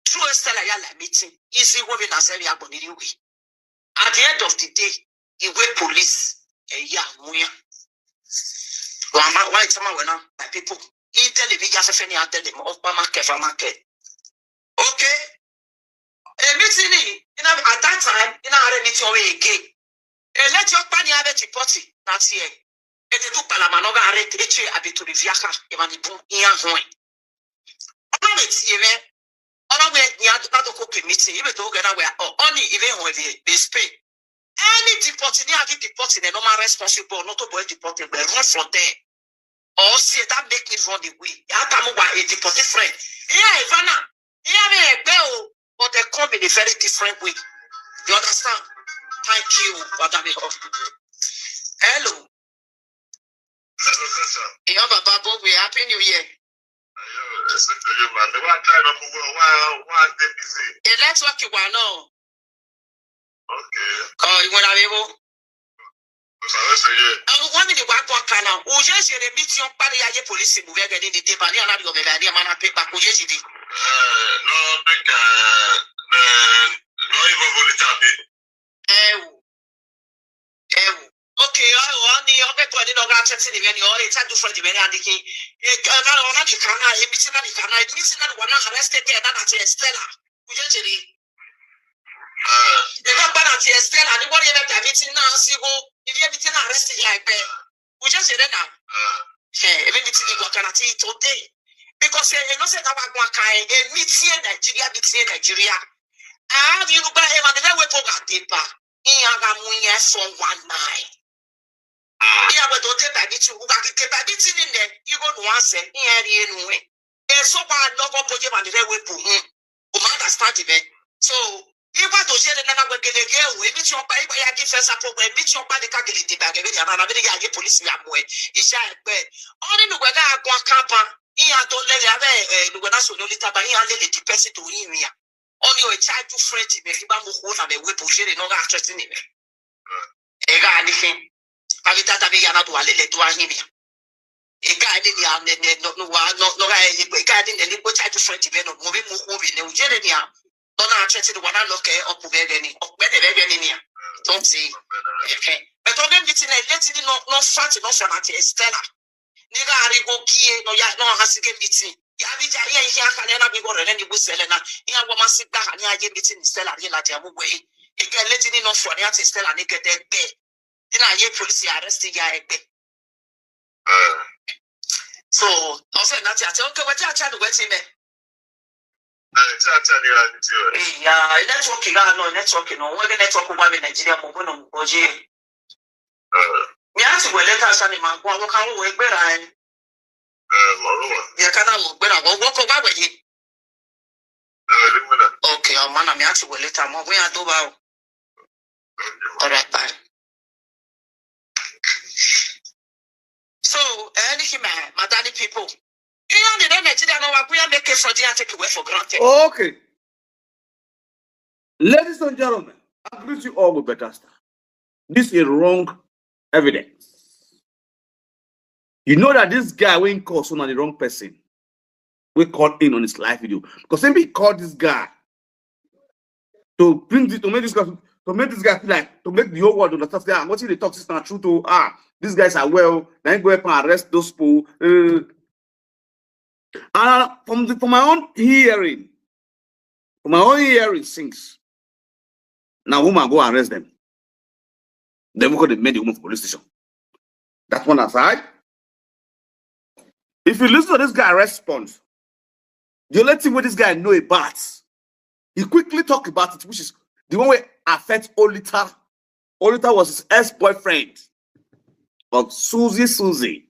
True Estella ya la meeting. Easy wo be na se ya gbon ni we. At the end of the day, he wait police. E ya mu ya. Wa ma, wa itama we na, my people. He tell me ya se fe ni a tell me. O pa ma ke, fa ma ke. Okay. A meeting ni, you know, at that time, you know, I meeting again. E let your pani have a party, that's here. E te tu pala manoga are te eche abituri viaka, e mani bu iya hoi. Ona me ti eme, Ona we ni adu na do ko ke meeting. Ibe to ga na we o oni ibe ho ibe be Spain. Any deporting ni agi deporting e no ma responsible, not to boy deporting, we run from there. Or see that make me run away. Ya kamu wa a deported friend. Yeah, Ivana. Yeah, me egbe o, but they come in a very different way. You understand? Thank you, Madam. Hello. Hello, sir. Iyo baba bo we happy new year. Ayo, ese to you, man. The one time I go why why dey busy. E network you wa no. Okay. Oh, you wanna be able? Sir, let's say yeah. Awo wami ni wa kwa kana. Uje jere mi ti on pari aye police mu vege ni ni de ba ni ana ri o me ba ni amana pe pa ko je jide. Eh, no, make uh, no even volita be. Ewu. Ewu. Okay, ọ ọ ni ọgbẹ tó ẹni lọgá tẹtí nìyẹn ni ọ ẹ tẹjú fún ẹdìmẹ ní adìgí. Ẹ ẹ náà ọ̀nà nìkan náà ẹ mítí náà nìkan náà ẹ mítí náà wà náà arrested there náà àti Estella. Kùjẹ́ jèrè. Ẹ bá gbára àti Estella ní wọ́n rí ẹ bẹ́ẹ̀ tàbí tí náà sí wó. Ibi ẹbí tí náà arrested yà ẹgbẹ́. Kùjẹ́ jèrè náà. Ẹ ẹ bí mítí ní gbọ̀ngàn àti ìtòdè. Because ẹ ẹ lọ́sẹ̀ náà wà gbọ́n kan ẹ ẹ mítí ẹ Nàìjíríà mítí ẹ Nàìjíríà. Àá rí irúgbà ẹ wà nílẹ̀ wẹ́pọ̀ gà dé bá. Iya ga mu ihe four one nine. Iya we do te baby ti uga ki te baby ti ni ne igo nu ase ihe ri enu e. E so pa no go boje ma ni re we bu hun. O ma understand me. So iwa to se na na we gele ge o emi ti o pa iwa ya ki fe sa po we emi ti o pa ni ka gele de ba ge be ya na na be ya ye police ya mu e. Isa e pe. Oni nu we ga agwa kapa. Iya to le ya be e nu we na so no lita ba iya le le di person to yin ya. Oni o charge you French me fi ba mo ko na me we bu se no ga threaten me. Ega anything. Abi tata be yana to alele to ahimi. Ega ni ni am ne ne no no wa no no ga e ega ni ne ni go charge you French me no mo be mo ko be ne ujere ni am. No na threaten wa na lock e up be be ni. O be de be be ni ni am. Don't say. Okay. But on them meeting e let ni no no fat no for na Estella. Ni ga ari go kie no ya no ha sige meeting. Ya bi ja ya ihe aka na na bi go re ni bu sele na. Ya go ma si gba ha ni aye meeting Estella ni la ja mu we. Ege leti ni no fo ni ati Estella ni gede gbe. Ni na ye police arrest ya egbe. So, no say nothing. I say okay, what you try to wait me. Ẹ tí a tẹ̀lé ra ní tiẹ̀. Ìyá network náà náà network náà wọ́n gé network wá mi Nàìjíríà mo gbọ́dọ̀ mú kọjí. Mi á ti wẹ̀ lẹ́tà sani máa gbọ́ àwọn kan wọ̀ ẹgbẹ́ ra ẹ. Ẹ mọ̀rọ̀ wà. Yẹ ká náà wọ̀ ẹgbẹ́ ra wọ́n wọ́n kọ́ bá wẹ̀ yé. Ẹ lè mú náà. Ok, ọmọ náà mi á ti wẹ̀ lẹ́tà mọ́ bóyá tó bá o. All right, bye. So, anything, my Madani people. Iyan the Nigeria no wa kuya make it for the take away for granted. Okay. Ladies and gentlemen, I greet you all with better stuff. This is wrong evidence. You know that this guy when call so na the wrong person. We call in on his live video because if he call this guy to bring this to make this guy to make this guy feel like to make the whole world understand say ah wetin dey talk this na true to ah these guys are well na him go help am arrest those people uh, and from the, from my own hearing from my own hearing since na woman go arrest them then we go dey make the woman for police station that one aside if you listen to this guy response the only thing wey this guy know about he quickly talk about it which is the one wey affect Olita Olita was his ex-boyfriend of Susie Susie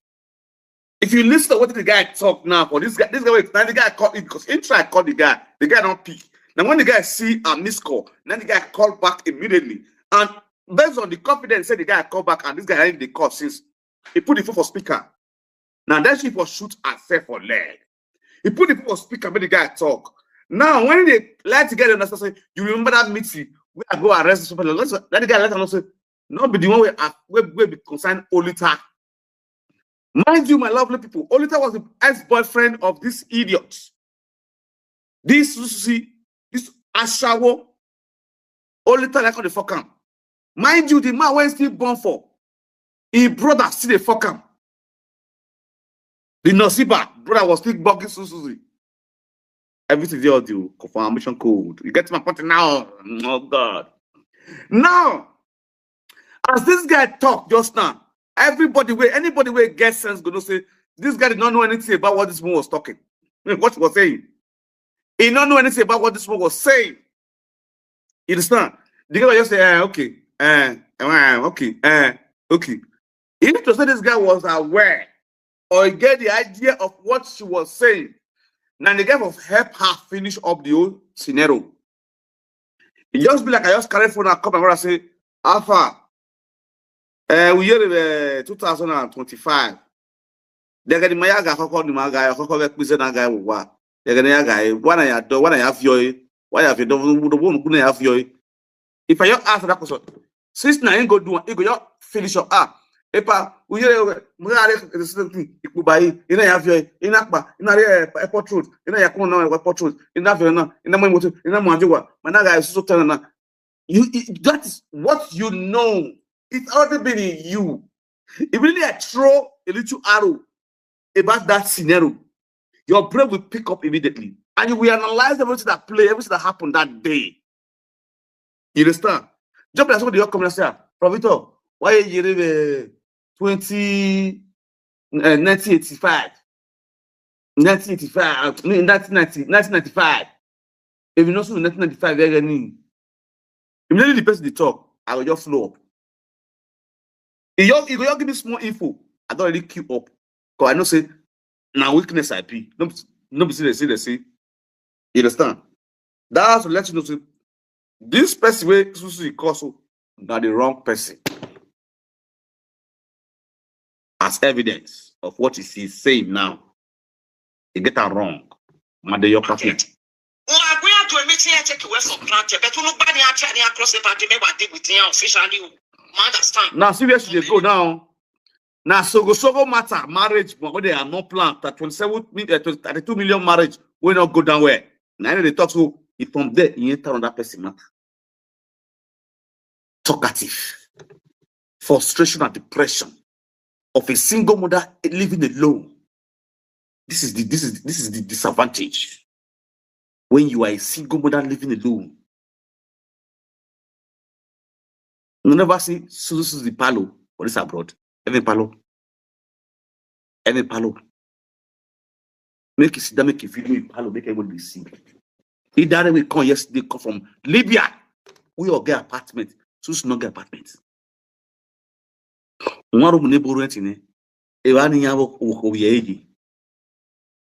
if you listen to what the guy talk now for this guy this guy wey na the guy call because him try call the guy the guy don pick na when the guy see a miss call na the guy call back immediately and based on the confidence say the guy call back and this guy na him dey call since he put the phone for speaker na then she for shoot herself for leg he put the phone for speaker make the guy talk now when they like to get understand say you remember that meeting wey I go arrest somebody like that the guy let am know say no be the one wey I wey wey be concern Olita mind you my lovely people Olita was the ex-boyfriend of this idiot this Susie this ashawo Olita like how dey fuck am mind you the man wey still born for him brother still dey fuck am the Nasiba brother was still bugging Susie everything dey audio confirmation code you get my point now oh God now as this guy talk just now everybody wey anybody wey get sense go know say this guy did not know anything about what this woman was talking what she was saying He don't know anything about what this one was saying. You understand? The guy just say, eh, okay, eh, eh, okay, eh, okay. If to say this guy was aware or get the idea of what she was saying, now the guy will help her finish up the whole scenario. It just be like I just carry phone and come and say, Alpha, uh, we hear uh, two thousand twenty-five. They're getting my guy, Koko, the my guy, Koko, we say that guy, what? They're getting a guy, one I do, one I have your, why have you done, the one who have your. If I ask that question, since now you go do, you go your finish up. Ah, epa, we hear, we are the same thing. It could buy, you know, have your, in Akpa, in a airport road, in a Yakuna airport road, in that, in a Mamoto, in a Manjoa, my guy is so telling now. You, it, that is what you know. It's already been in you. If really I throw a little arrow about that scenario, your brain will pick up immediately. And you will analyze everything that play, everything that happened that day. You understand? Just like somebody will come and say, "Ah, Professor, why you live uh, twenty, uh, nineteen eighty-five?" nineteen eighty-five, uh, nineteen ninety, nineteen ninety-five. If you know something nineteen ninety-five, very any. Immediately the person they talk, I will just flow up. If you, if you give me small info, I don't really queue up. Because I know say, now weakness I be. No, be- no be see they see they see. You understand? That's to let you know say, this person wey Susu call so, na the wrong person. As evidence of what he is saying now, he get am wrong. Made your cabinet. Wọn àgbẹ̀ àjọ èmi tí ẹ take away for granted. Bẹ́ẹ̀ tó ló gbá ní àti àní across the boundary mẹ́wàá dé with yẹn officially o. Ma understand. Now see where she dey go now. Now Sogo Sogo matter marriage, but when they are not planned that twenty-seven mi- uh, thirty-two million marriage will not go down well. Now they talk so if from there he enter on that person matter. Talkative, frustration and depression of a single mother living alone. This is the this is this is the disadvantage when you are a single mother living alone. You never see Susu the Palo for this abroad. Even Palo. Even Palo. Make it sit down, make a video in Palo, make everybody see. He direct we come yesterday, come from Libya. We all get apartment. Susu not get apartment. One room neighbor rent in it. If I need to work, work over here.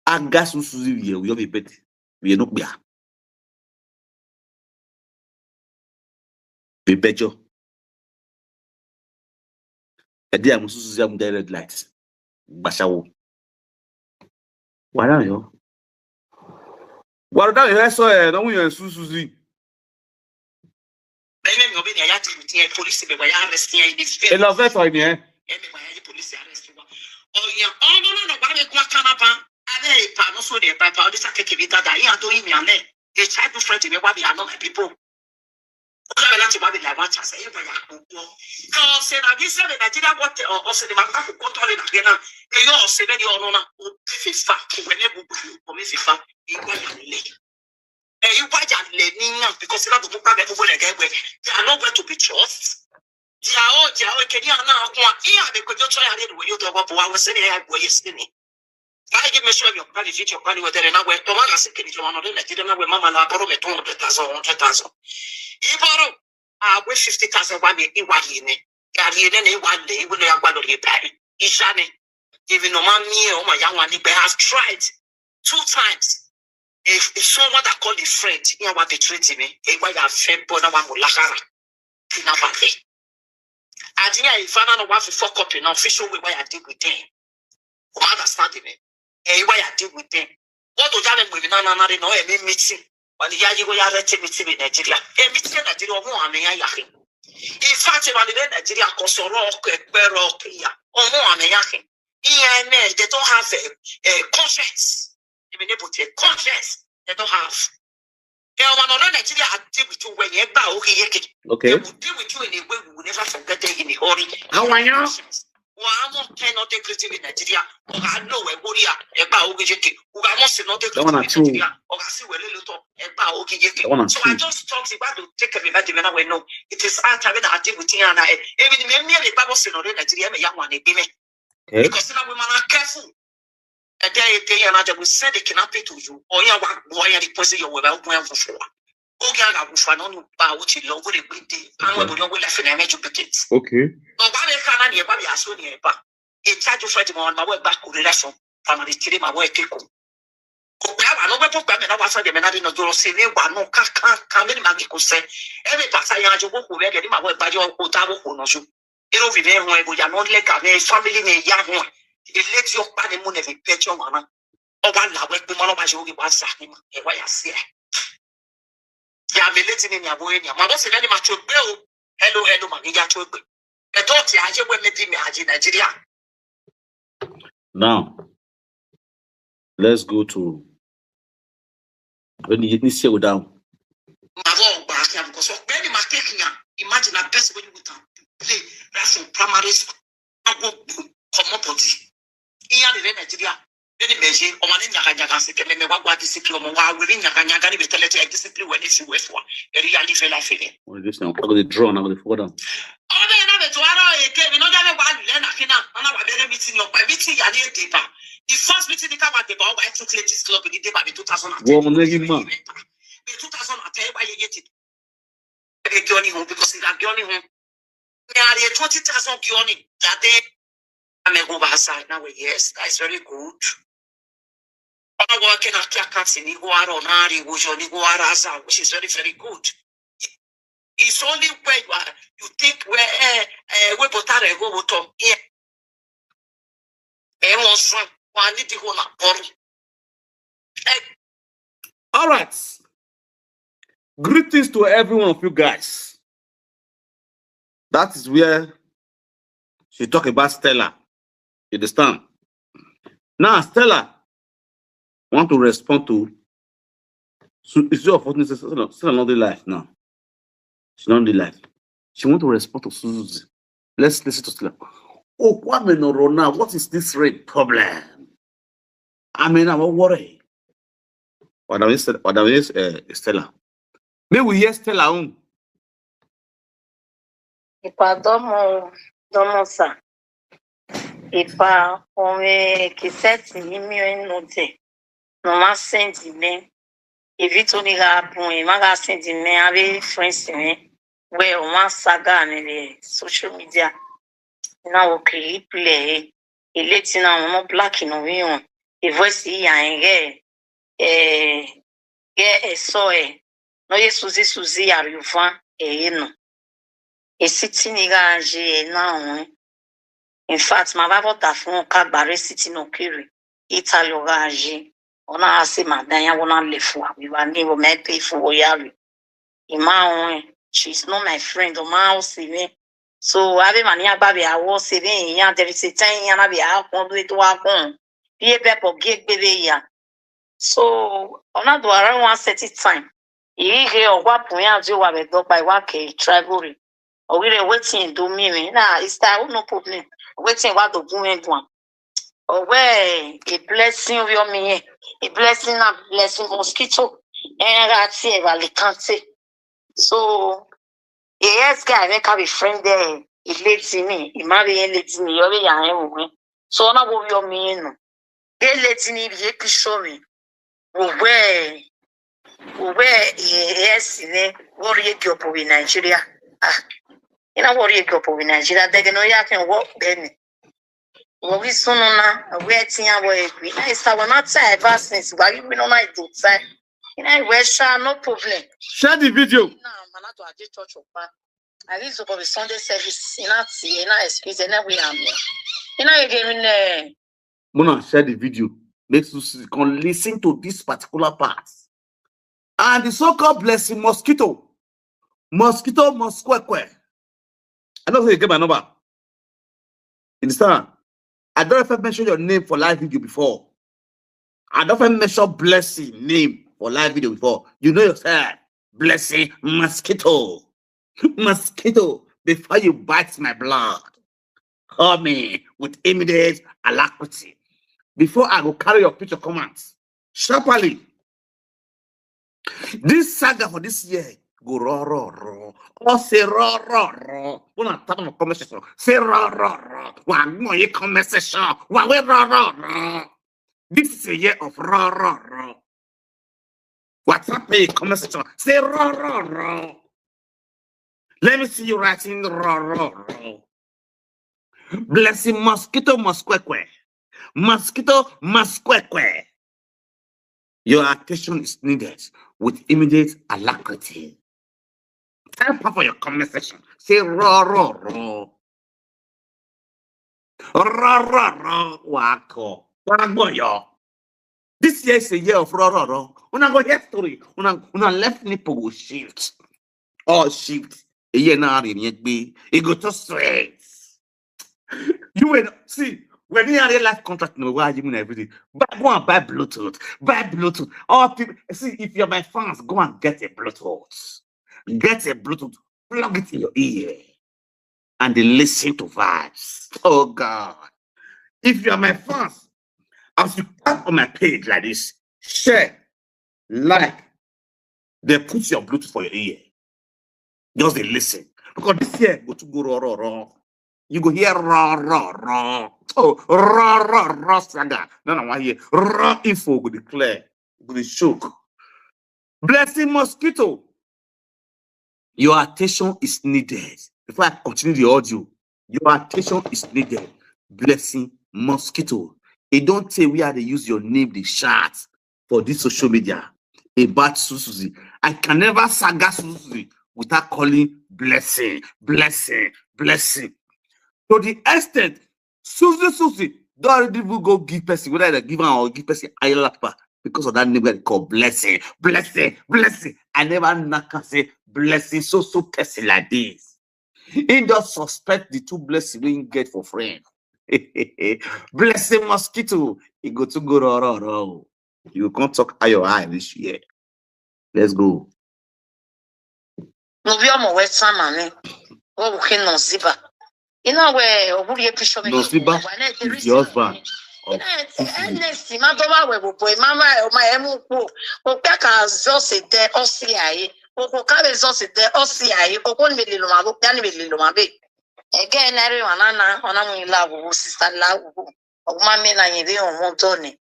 Aga Susu here, we have a bed. We are not there. Be better. Ẹ dé àwọn Susu sí àwọn red light. Gbàṣàwò. Wàhálà yọ. Wàhálà yọ ẹ sọ ẹ náà wúyọ ẹ Susu sí. Bẹ́ẹ̀ ni ọ̀bẹ ni àyà ti rù tiẹ̀ polisi bẹ̀ wáyà arrest yẹn ní fẹ́. Ẹ lọ fẹ́ tọ̀ ẹ̀ nìyẹn. Ẹ bẹ̀ wáyà yí polisi arrest wa. Ọ̀yàn ọ̀nà náà wà lẹ́kùn akánábà. Alẹ́ ìpànú sóde ìpàpà ọdún sákèké mi dáadáa. Yíyan tó yí mi àlẹ́. A childhood friend mi wá mi àná my people. Ọ̀gá mi láti wá mi like one chance. Ẹ̀yìn bàyà kò gbọ́. Kà ọ̀sẹ̀ nàbí sẹ́mi Nàìjíríà wọ́n tẹ ọ̀sẹ̀ ni màá kà kó kó tọ́lẹ̀ nàgbẹ́ náà. Èyí ọ̀sẹ̀ bẹ́ẹ̀ ni ọ̀nà náà. Ó ti fi fa kò wẹ́lẹ́ gbogbo àlùkò mi fi fa. Ìgbà yà lẹ̀. Ẹ̀yin wájà lẹ̀ níyàn because iná tó kúkà bẹ́ẹ̀ gbogbo lẹ̀ gẹ́gbẹ́. They are not going to be trust. They are all, they are all, kẹ́ni àná ọkùn wa. Ìyá mi kò jó tọ́ yàrá ìlú yóò tọ́ ọkọ̀ bọ̀ wá wọ́n sẹ́ni ẹ̀yà ìgbọ̀ yẹ sẹ́ni. Báyìí kí mi sọ ẹ̀mí ọ̀pá lè fi ti ọ̀pá ní wọ́n tẹ̀lé náà wẹ̀ tọ́ máa rà sí kẹ́ni tí wọ́n lọ́dún Nàìjíríà náà wẹ̀ máa ma la abọ́rọ̀ mẹ́tọ́ hundred thousand, hundred thousand. Ìbọ̀rọ̀ àwẹ̀ fifty thousand wà mí ìwà yìí ni. Gàrí yìí ni ìwà lẹ̀ ìwé lọ́yà gbàdọ̀ lè bẹ̀rẹ̀. Ìṣá ni. Ìbí nà máa mí ẹ̀ ọmọ ìyá wọn nígbẹ́ has tried two times. If, if someone that call a friend, you want to treat me, a why you friend born a one mulakara. Kina bale. Adinya if I don't want to fuck up, you know, official way why I deal with them. You understand me? A why I deal with them. What do you mean? No, a meeting. When the Yayi go ya rete meeting in Nigeria. A meeting in Nigeria, who am I? In fact, when the Nigeria, Kosoro, Ekpero, Kia, oh, who am I? E N N, they don't have a, a conscience. Even able to conscience, they don't have. They are one of Nigeria active with you when you go, okay, okay. They Okay. will deal with you in a way we will never forget it in a hurry. How are you? Wàá mọ̀ kẹ́ not take creative in Nigeria. Ọ̀gá ló wẹ̀ wórí à, ẹ gbà ó gẹ́gẹ́ kì. Ọ̀gá mọ̀ sí not take That one creative in are true. Nigeria. Ọ̀gá sì wẹ̀ lélòótọ́, ẹ gbà ó gẹ́gẹ́ kì. That one are So I true. just talk about to take everybody when I went no. It is hard having a deal with you and I. Even me, me, the Bible said, no, Nigeria, me, young one, they give me. Okay. Because now we man are careful. Ede ede ya na jabu send the kidnapping to you. Or ya wa boy ya the person you were open for. Oge aga gufa no no ba o ti lo go le gbede. Awon ebo ni o le fi na me duplicate. Okay. No ba be kana ni e ba bi aso ni e ba. E charge for the mo ma we gba ko le so. Family three ma we ke ko. Ko pe awa no we to pe me na wa so de me na di no joro se ni wa no ka ka ka me ni ma gi ko se. E me pa sa ya jo ko ko we de ni ma we gba jo ko ta wo ko no so. Ero vi ne ho e bo ya no le ka ne family ne ya ho. E le ti o pa ni mo ne vi pe ti o ma na. O ba la we pe mo no ba se o gi ba sa ni ma. E wa ya se. Ya me le ti ni ni abo e ni. Ma bo se ni ma cho gbe o. Hello hello ma gi ya cho gbe. E to ti a je we me di me a je Nigeria. Now, let's go to when you need to settle down. Ma bo gba ki am ko so pe ni ma take yan. Imagine a person when you would play right from primary school. I go boom, come up body. Iya de Nigeria. Then meje o ma ni nyaga nyaga se ke me me wa gwa discipline o mo wa we ni nyaga nyaga ni be tele te discipline we ni si we fo. E ri ya live life ni. What is this now? I got the drone, I got the photo. Ọ bẹ na bẹ to ara eke mi no ja me gba lu le na kina. Ona wa bere meeting yo pa meeting ya ni e deba. The first meeting ni ka wa deba o wa took Ladies Club ni deba ni two thousand and ten. Wo mo ne gi ma. Ni two thousand and ten wa ye ye ti. E gi oni hun because e gi oni hun. Ni a ri twenty thousand gi oni. Ya de. Ame go ba sa na we yes, that is very good. Ona wa ke na kia kati ni go aro na ri wo jo ni go ara sa, which is very very good. It's only where you are, you think where eh eh we botare go wo to. Yeah. E won san wa ni di go na boru. Eh, All right. Greetings to every one of you guys. That is where she talk about Stella. You understand? Now, Stella want to respond to. So it's your opportunity. Stella, Stella not the life now. She's not the life. She want to respond to Susie. Let's listen to Stella. Oh, what me no run now? What is this red problem? I mean, I'm worried. What am I? What am I? Uh, Stella. May we hear Stella own. Ipa domo domo sa. Ipa ome kiseti ni mi o no te. No ma send me. If it only ga bun, e ma ga send me. I be friends me. Where o ma saga me the social media. Na o clip le. E leti na no black no we on. E voice ya en ge. Eh, ge e so e. No ye Susie Susie ya riuvan e no. E sitting ni ga je e na on. In fact, ma va vota fun ka gbare sitting no kiri. Italy o ga je. Ona ase ma dan ya wona le fu abi wa ni wo me pay fu wo ya ri. Ima on. She's not my friend. O ma o si me. So ave mani agba be awo se be ya there is a time ya na be a kon do it wa kon. Be be po ge gbe be ya. So ona do around one certain time. Iri ge ogwa pun ya jo wa be do pa wa ke travel re. O wi re wetin do mi mi na is that no problem. Wetin wa do gun me do am. Owe a blessing of your me. A blessing na blessing mosquito. Eh, ra ti e va le kante. So a yes guy make a be friend there. A lady ni, a marry a lady ni, you ya en we. So na wo yo mi no. A lady ni ye ki show me. Owe owe yes ni, wo ye ki opo we Nigeria. Ah. Ina wo ye ki opo we Nigeria. De no ya ken wo be ni. Wo wi sunu na, we ti ya wo e gwi. Na isa wo na ta ever since. Wa wi no na do ta. Ina we sha no problem. Share the video. Na mana to aje church opa. I read for the Sunday service. Ina ti, ina excuse, ina we am. Ina ye ge mi ne. Mona, share the video. Make Susie come listen to this particular part. And the so-called blessing mosquito. Mosquito mosqueque. I don't think you get my number. You understand? I don't ever mention your name for live video before. I don't ever mention blessing name for live video before. You know yourself. Blessing mosquito. Mosquito, before you bite my blood, call me with immediate alacrity. Before I go carry your picture come out. Sharply. This saga for this year go raw, raw, raw. Or say raw, raw, raw. When I tap on comment section, say raw, raw, raw. Wa mo ye comment section. Wa we raw, raw, raw. This is a year of raw, raw, raw. WhatsApp me comment section. Say raw, raw, raw. Let me see you writing raw, raw, raw. Blessing mosquito mosqueque. Mosquito mosqueque. Your attention is needed with immediate alacrity. Type up for your comment section. Say raw, raw, raw. Raw, raw, raw, wako. Wagboyo. This year is a year of raw, raw, raw. Una go hear story. Una, una left nipple go shift. All shift. A year now, it go to straight. You will see when you are a life contract, no, why you mean everything? Buy, go and buy Bluetooth. Buy Bluetooth. All people see if you're my fans, go and get a Bluetooth. Get a Bluetooth, plug it in your ear, and they listen to vibes. Oh God. If you are my fans, as you come on my page like this, share, like, they put your Bluetooth for your ear. Just they listen. Because this year go to go raw, raw, raw. You go hear raw, raw, raw. Oh, raw, raw, raw saga. No, no, I hear raw info go declare. Go dey shook. Blessing mosquito. Your attention is needed. Before I continue the audio, your attention is needed. Blessing mosquito. E don tey wey I dey use your name dey shout for this social media about Susuzi. I can never saga Susuzi without calling blessing, blessing, blessing. To the extent Susie Susie don already even go give person, whether they give am or give person ayalapa because of that name wey they call blessing, blessing, blessing. I never knock and say blessing so so person like this. He just suspect the two blessing wey he get for friend. Blessing mosquito, he go to go raw raw raw. You can't talk how your eye this year. Let's go. Nubi ọmọ wee sama ni. Ọ bụ ke nọziba. Ina we oburi episho me. Nọziba is the husband of Ernest ma do ma we bo boy mama o ma emu po. O pe ka just a there o si aye. O ko ka be just a there o si aye. O ko ni me le lo ma bo pe ni me le lo ma be. Again everyone na na ona mu la wo sister la wo. O ma me na yin be o mo do ni.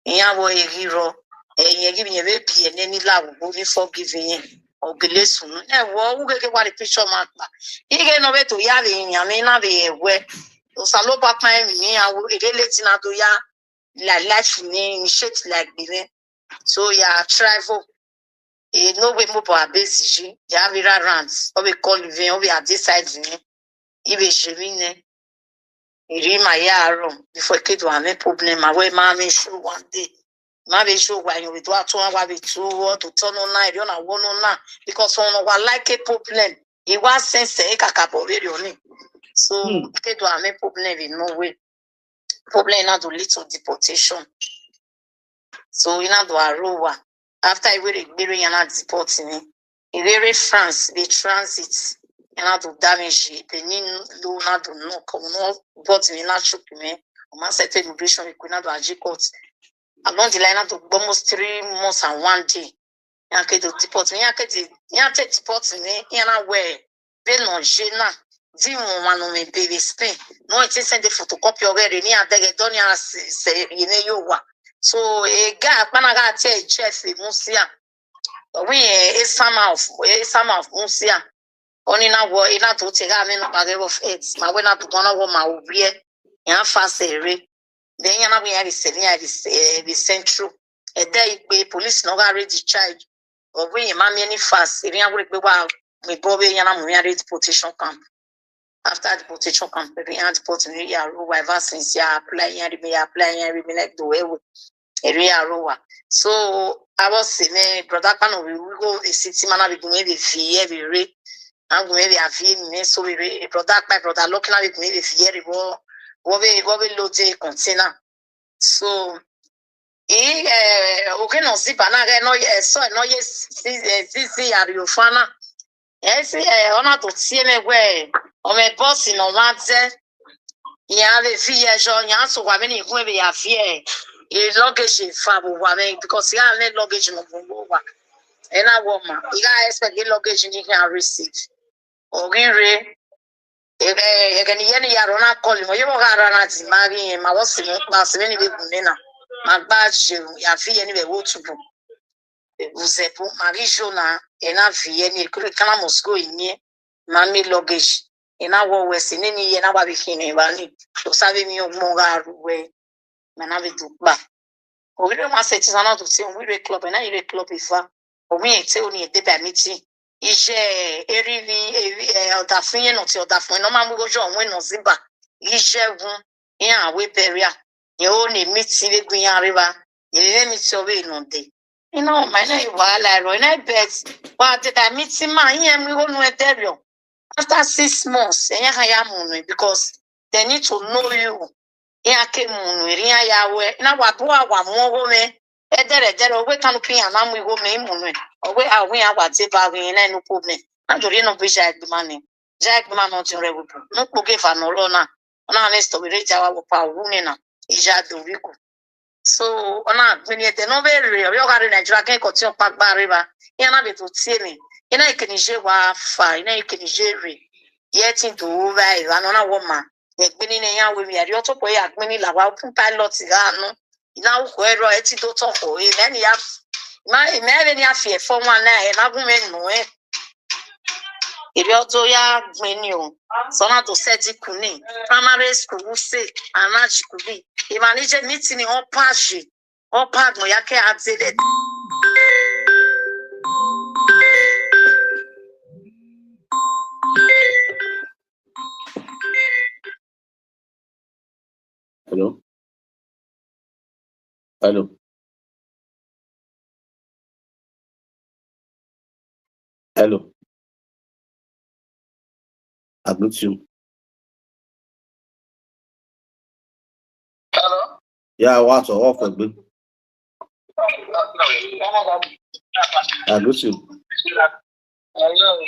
Ìyàwó èrírọ ẹ̀yìn ẹ̀gí mi yẹn bẹ́ẹ̀ bí ẹni nílà àwòrán ní forgiving yẹn ọ̀gbìnlẹ̀ sùn ẹ̀ wọ owó gẹ́gẹ́ wà ní picture máa gbà ike náà bẹ́ẹ̀ tó yá lè yàn mí náà bẹ́ẹ̀ ẹ̀wẹ́ òsà ló bá pa ẹ̀mí ní àwọ èlé létí náà tó yá like life ní initiate like gbìnrín so yà travel èyí no way mo bọ̀ àbẹ́sì yìí yà á fi rà rant ó fi call mi ó fi àdé side mi ibè ṣe mí ní ìrí màá yà á rọ̀ before kéde wà mí problem àwẹ̀ máa mi show one day má bẹ show wà yín wìtú àtún wà bẹ tú wọ́ tó tọ́nú náà ìrí ọ̀nà wọ́nú náà because ọ̀nà wà like problem ìwà sẹ́nsẹ̀ ẹ̀ kàkà bọ̀ rẹ̀ rẹ̀ ọ̀nì so kéde wà mí problem in no way problem náà tó lead to deportation so iná tó àrò wà after ìwé rẹ̀ gbére yẹn náà deport ni ìrere France the transit yẹn náà tó damage ìpè nínú ló náà tó nù kọ́ náà bọ́ọ̀tì mi náà ṣùkú mi ọmọ sẹ́tẹ̀ immigration ìpè náà tó àjí court along the line náà tó gbọ́ almost three months and one day yẹn kéde deport mi yẹn kéde yẹn tẹ̀ deport mi yẹn náà wẹ̀ bẹ́ẹ̀ náà ṣe náà tí wọn wà nù mí bèrè Spain náà ti send photocopy ọ̀rẹ́ rẹ̀ ní adẹ́gẹ́ dọ́ni àṣẹ yìí ní yóò wà so ẹ̀gá apánágá àti ẹ̀jẹ̀ fèmú sí à we a summer of a summer of musia oni na wo ina to te ga me no page of it ma we na to na wo ma obi e ya fa sere then ya na we ya bi se ya bi se bi central e de ipe police no ga ready charge o we ma me ni fast e ya we pe wa me bo be ya na mu ya ready deportation camp after deportation camp e ya deport ni ya ro wa ever since ya apply ya ri me ya apply ya ri me like do we area Arowa. So I was in a brother Kano, we will go a city man, we go maybe fear, we re, and we maybe a fear, me so we re, brother, my brother, looking at me, maybe fear, we go, we go, we load a container. So, eh, okay, no, see, but now, no, yes, so, no, yes, see, see, see, are you fana? Yes, eh, ona to see me, where, or my boss in Omanze, ya le fi ye jo ya so wa me ni hu be ya fi e e luggage fa bo wa me because ya le luggage no bo wa e na wo ma i ga expect the luggage ni can receive o gin re e e e ni ye ni ya ro na call mo ye mo ga ra na ti ma ri yen ma wo si mo pa si me ni be bu me na Magba je, ya vi eni be wo tubu. Uzepu, mari jona, ena vi eni, kuri kana must go inye. Mami luggage, ena wo wesi, neni ena wa bi kini, bani. So sabe mi o mo ga ruwe. Mana bi tu ba. Owire ma se ti sana tu se, owire club, ena ire club ifa. Omi ete oni ede ba miti. Ije, erivi, evi, eh, odafun ye no ti odafun, no ma mu gojo onwe no ziba. Ije gun, ye awe beria. Ye o ni miti ve gun ya riba. Ye le miti owe no de. Ina o ma ina iwa la ro, ina bet. Wa te da miti ma, ye mi go no ede rio. After six months, enya ha ya munu because they need to know you. Enya ke munu, enya ya we. Na wa dua wa mo go me. Edere, edere, owe kanu pi ya na mu go me munu. Owe awe ya wa te ba we na nu po me. Na jori no bi ja gbe mani. Ja gbe ma no tin re we po. No po ge fa no lo na. Na next to we re ja wa wo pa wu ni na. Ija do we ku. So, ona gbini ete no be re, yo ga re Nigeria ke ko ti o pa gba re ba. Ina be to tie ni. Ina ikeni je wa fa, ina ikeni je re. Ye tin do ba e, ano na wo ma. Ye gbini ne ya we mi ari o to po ya gbini la wa open pilot ga no. Ina u ko ero e ti do to ko e, then ya ma e me be ni afie fo wa na e ma gun me no e. Eri ọdọ ya gbin ni o. Sọna to sẹ di kuni. Primary school wu se, ana ji kuni. Imanije meeting ni wọn pa je. Wọn pa gbọn ya kẹ adele. Hello? Hello? Hello? I greet you. Hello? Yeah, what's up? What's up, big? I greet you. Hello.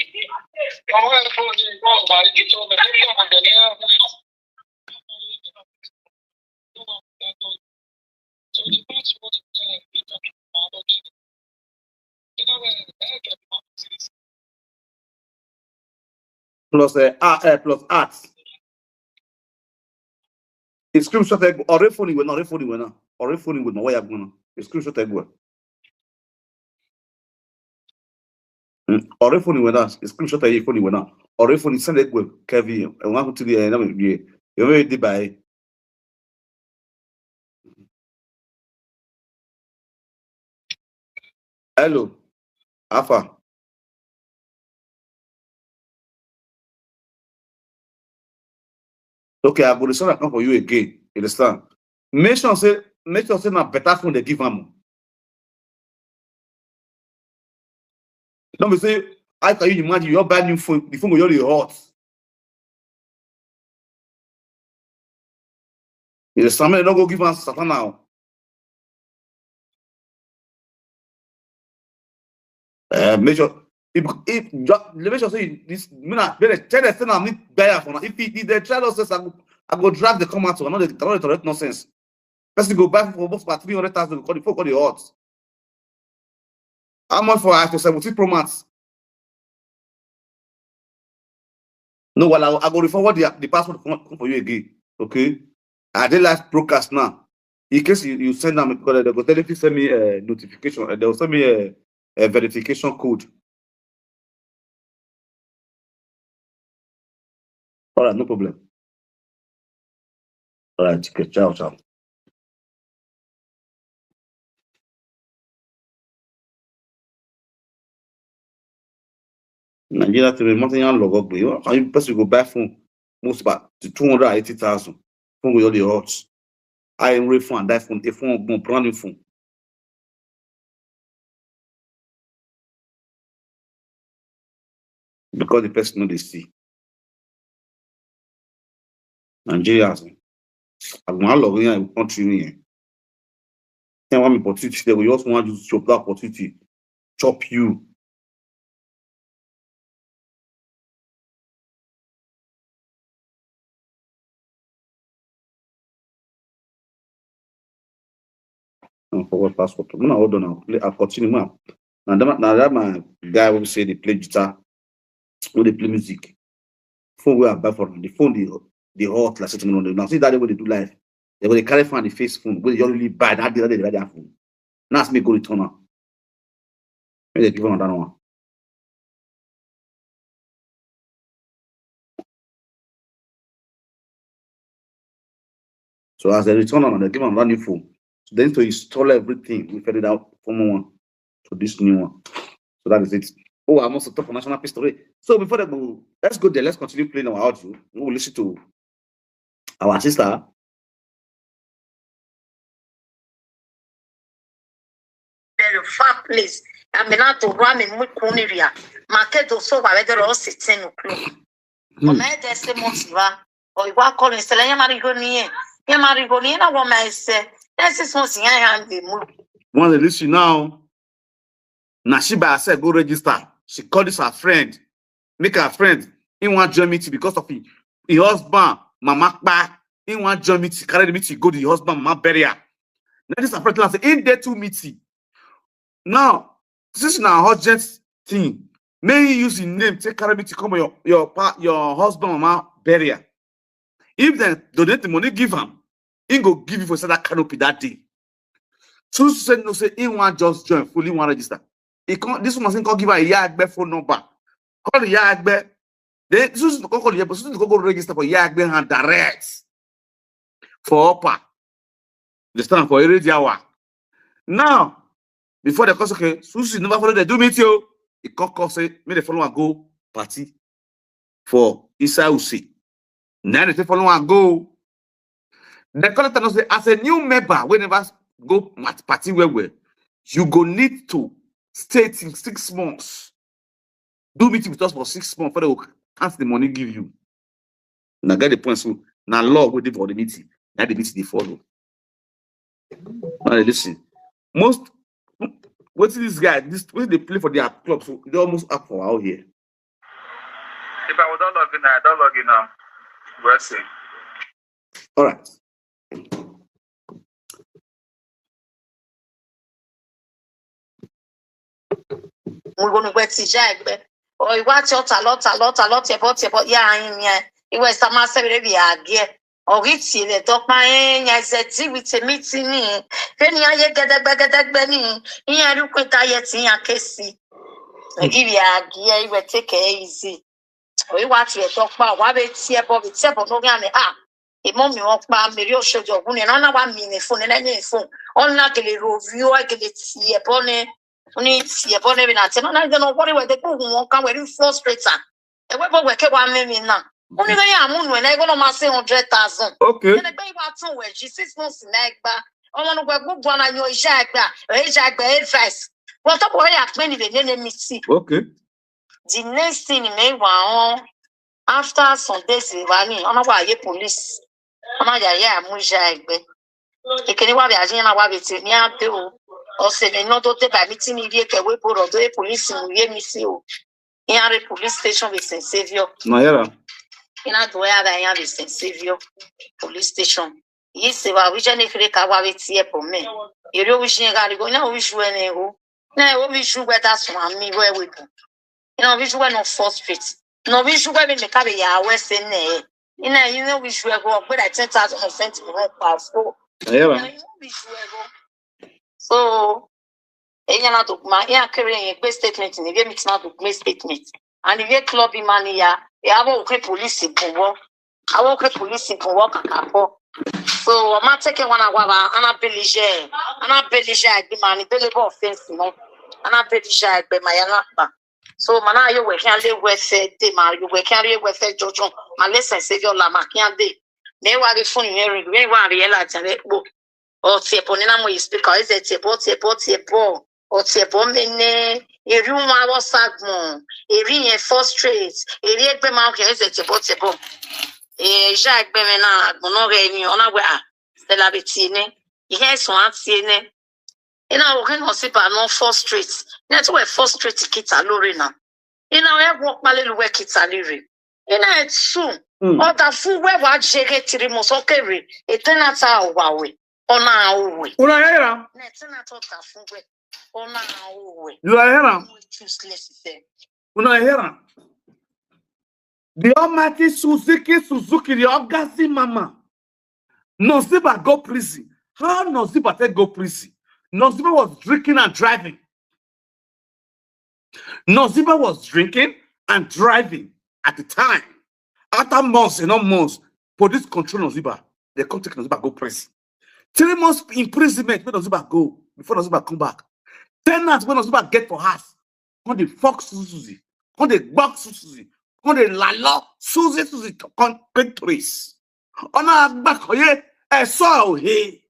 Plus, uh, art, uh, plus art. Screenshot ẹ, ọ̀rẹ́ fóònù ìwé náà, ọ̀rẹ́ fóònù ìwé náà, ọ̀rẹ́ fóònù ìwé náà, wọ́n yà gbọ́n náà. Screenshot ẹ gbọ́. Mm, ọ̀rẹ́ fóònù ìwé náà, screenshot ẹ yí fóònù ìwé náà. Ọ̀rẹ́ fóònù send ẹ gbọ́, Kevin, ẹ wọ́n á kún tìrì ẹ náà bí ẹ. Ẹ wọ́n yóò dé báyìí. Hello, Alpha. Okay, I go research am come for you again. You understand? Make sure say, make sure say na better phone they give am. Don't be say, how can you imagine you buy new phone, the phone go just dey hot. You understand? Make dem no go give am satan now. Uh, make sure if, if ju- make sure say this me na better tell them say na me buy am for now. If he, if they try us, I go I go drag the come out. I know they cannot tolerate nonsense. Person go buy for almost about three hundred thousand. Call the phone, call the hot. How much for iPhone seventeen Pro Max? No, well, I, I go forward the, the password come, come for you again. Okay. I dey live broadcast now. In case you, you send them, because they go tell you to send me a notification, uh, they'll send me a, a verification code. All right, no problem. All right, okay, ciao, ciao. Nigeria to be nothing and log up. You know, how you person go buy phone? Most about two hundred eighty thousand. Phone go the hot. I am refund that phone. If phone go brand new phone. Because the person no dey see. Nigerians, eh, I go love you, I go continue here. Then one opportunity, they will just want you to chop that opportunity, chop you. And forward passport. When I hold on, I'll, play, I'll continue. Man. Now that, now that my guy will say they play guitar, or they play music. Phone where I buy for the phone, they they hot like something on them. Now see that they will do live. They go dey carry phone and dey face phone. Go dey just really buy that day that they buy their phone. Now as me go return am. Make they give another one. So as they return am, they give another new phone. So they need to install everything. We fed it out former one to this new one. So that is it. Oh, I must talk for national history. So before they go, let's go there. Let's continue playing our audio. We will listen to our sister. Very far place. I mean, not to run in Mukuniria. Makedo so I read all sixteen o'clock. Hmm. Oma ede se motiva. O iwa calling sele ya marigonie. Ya marigonie na wo ma ese. That's six months in hand the move. Once they listen now, now she by herself go register. She call this her friend, make her friend. He want join meeting because of him, his husband, Mama Kpa. He want join meeting, carry the meeting, go to the husband, Mama burial. Now this her friend tell her say, in there two meeting. Now, since na urgent thing, may he use his name take carry meeting come your your pa, your husband, Mama burial. If they donate the money, give him. He go give you for inside that canopy that day. Susu say no, say he want just join fully, want register. He come, this woman say come give her Iya Agbe phone number. Call Iya Agbe. Then Susu go call Iya Agbe, Susu go go register for Iya Agbe hand direct for Upper. Understand, for Area Diawa. Now, before they call, okay, Susu never follow they do meeting. He come call say make they follow and go party for inside Usi. Now they say follow and go. The collector know say as a new member, we never go mat party where we. You go need to stay till six months. Do meeting with us for six months before they will count the money give you. Now get the point. So now law will for the meeting. Now the meeting they follow. Now listen. Most what is this guy? This what they play for their club, so they almost up for out here. If I was not logging, I don't log in now. We'll see. All right. Mugonugwe tija egbe. O iwa ti ota lota lota lota ebo ti ebo ya ayin mi e. Iwe sama se bere bi agie. Ori ti le dokpa e nya ze ti wi te mi ti ni. Fe ni aye gedegbe gedegbe ni. Iya ru kwe ta ye ti ya kesi. Egi bi agie iwe take it easy. O iwa ti le dokpa wa be ti ebo be ti ebo no ya me ah. Emo mi won pa mi ri oso jo gun ni na na wa mi ni phone na ni phone. Ona gele ro vi o gele ti ebo ni. Ni ti ebo ni bi na te no na de no worry we de ku won kan we ri frustrator. E we bo we ke wa me mi na. Oni ga ya mu nu na e go no ma say hundred thousand. Okay. Ene gbe iwa tun we ji six months na egba. Omo nu gbe gbogbo ana yan iṣẹ́ egba. E iṣẹ́ egba advice. Wọ́n tó kọ̀ ya pé níbẹ̀ nínú mi sí. Okay. The next thing me wa on after some days wa ni ona wa ye police. Ona ya ya mu ja egbe. Ekene wa bi aje na wa bi ti ni a de o. O se me no do de ba mi ti ni bi ke we boro do e police mu ye mi si o. Iyanre police station with Saint Saviour. Na yara. Ina do ya da yan with Saint Saviour police station. Yi se wa wi je ne kire ka wa we ti e po me. Ere o wi je ga ri go na o wi ju e ne o. Na o wi ju we da sun ami we we do. Ina o wi ju we no first street. No wi ju we me ka be ya we se ne. Ina yi no wi ju e go gbe da ten thousand cent mo pa so. Na yara. Ina yi no wi ju e go. So, e yana to ma e akere yen gbe statement ni, e mi ti na to gbe statement. And e club man ya, e awo ke police gun wo. Awo ke police gun wo kaka po. So, o ma take one awa ba ana belije. Ana belije agbe man ni bele bo offense no. Ana belije agbe ma ya na pa. So, mana yo we kan le we se de ma yo we kan le we se jojo. Ma le se se yo la ma kan de. Me wa ge fun yen ri, me wa ri e la jare po. O ti e po ni na mo yi speaker, e se ti e po, ti e po, ti e po. O ti e po me ne, eri wa wo sagbon, eri yen frustrate, eri egbe ma ke e se ti e po, ti e po. E ja egbe me na agbon no re ni, ona we ah, Stella be ti ne. Ihe so an ti ne. Ina o ke no si ba no frustrate. Na to we frustrate kita lori na. Ina we wo pa le lu we kita liri. Ina e tu. Mm. Oda fu we wa jere three months o kere. E tena ta wa we. Ona o we. Una yara. Na e tena to ta fu we. Ona o we. You are here. We choose less se. Una yara. The Almighty Suzuki Suzuki, the Ogazi Mama. Noziba go prison. How Noziba take go prison? Noziba was drinking and driving. Noziba was drinking and driving at the time. After months and not months, police control Noziba. They come take Noziba go prison. Three months imprisonment when Noziba go before Noziba come back. Tenants when Noziba get for house, come dey fuck Susie Susie, come dey gbok Susie Susie, come dey lalo Susie Susie to come quick trace. Ona agbakoye eso ohe.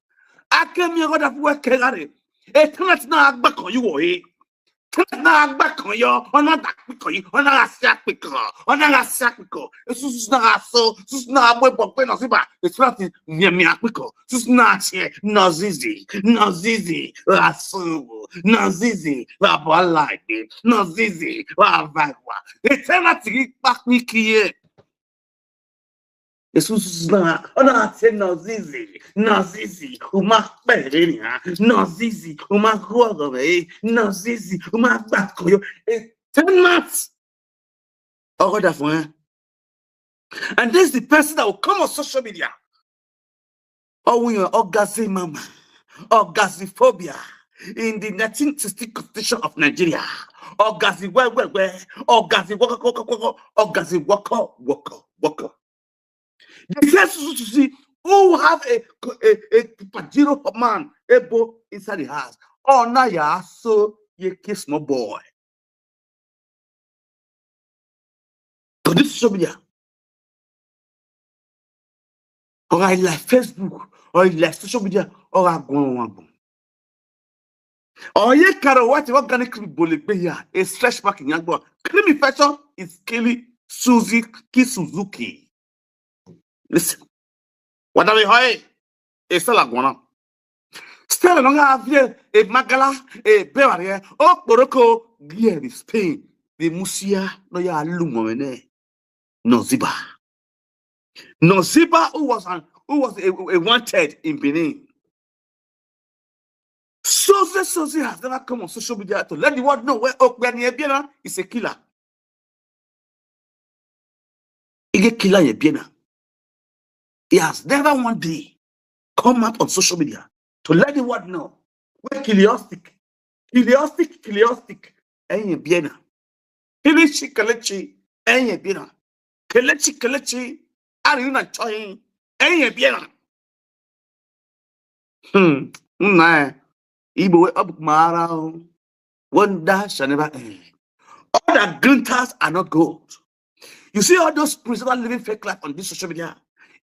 Akemi ogoda fuwe kegare. E tenant na agbako you ohe. Tenant na agbako yo. Ona da piko yi. Ona asia piko. Ona asia piko. Susu na aso. Susu na abwe bokwe Noziba. E tenant ni mi apiko. Susu na che. Nozizi. Nozizi. Aso. Nozizi. Baba like. Nozizi. Baba. E tenant ki pak mi kiye. Yesus na ona ate Nozizi, Nozizi, uma perenia, Nozizi, uma guagame, Nozizi, uma bakoyo. Tenant. Oh, that one. And this is the person that will come on social media. Oh, we are Ogazi Mama, Ogaziphobia in the nineteen sixty Constitution of Nigeria. Ogazi where, where, where? Ogazi waka, waka, waka, Ogazi waka, waka, waka. They say Susu Susu who have a a, a Pajero man able inside the house. Oh, now ya so you kiss my boy. To this social media. Or I like Facebook, or I like social media, or I go on one. Or you carry what you organic cream bolegbe here, a stretch mark in Yagbo. Cream infection is killing Suzuki Suzuki. Listen, what are we high? It's still a guana. Still, no have here a magala, a bear here, oh, Boroko, here is Spain. The Musia, no ya lumone. Noziba. Noziba, who was an, who was a, a wanted in Benin. Soze Soze has never come on social media to let the world know where Okpeni Ebiena is a killer. He a killer Ebiena. He has never one day come out on social media to let the world know where curiostic, curiostic, curiostic, and Ebiena. Kelechi, Kelechi, enye bina. Kelechi, Kelechi, are you not trying? Enye bina. Hmm. Nah. Igbo, we up mara. Wonder shall never end. All the grinters are not gold. You see all those prisoners living fake life on this social media.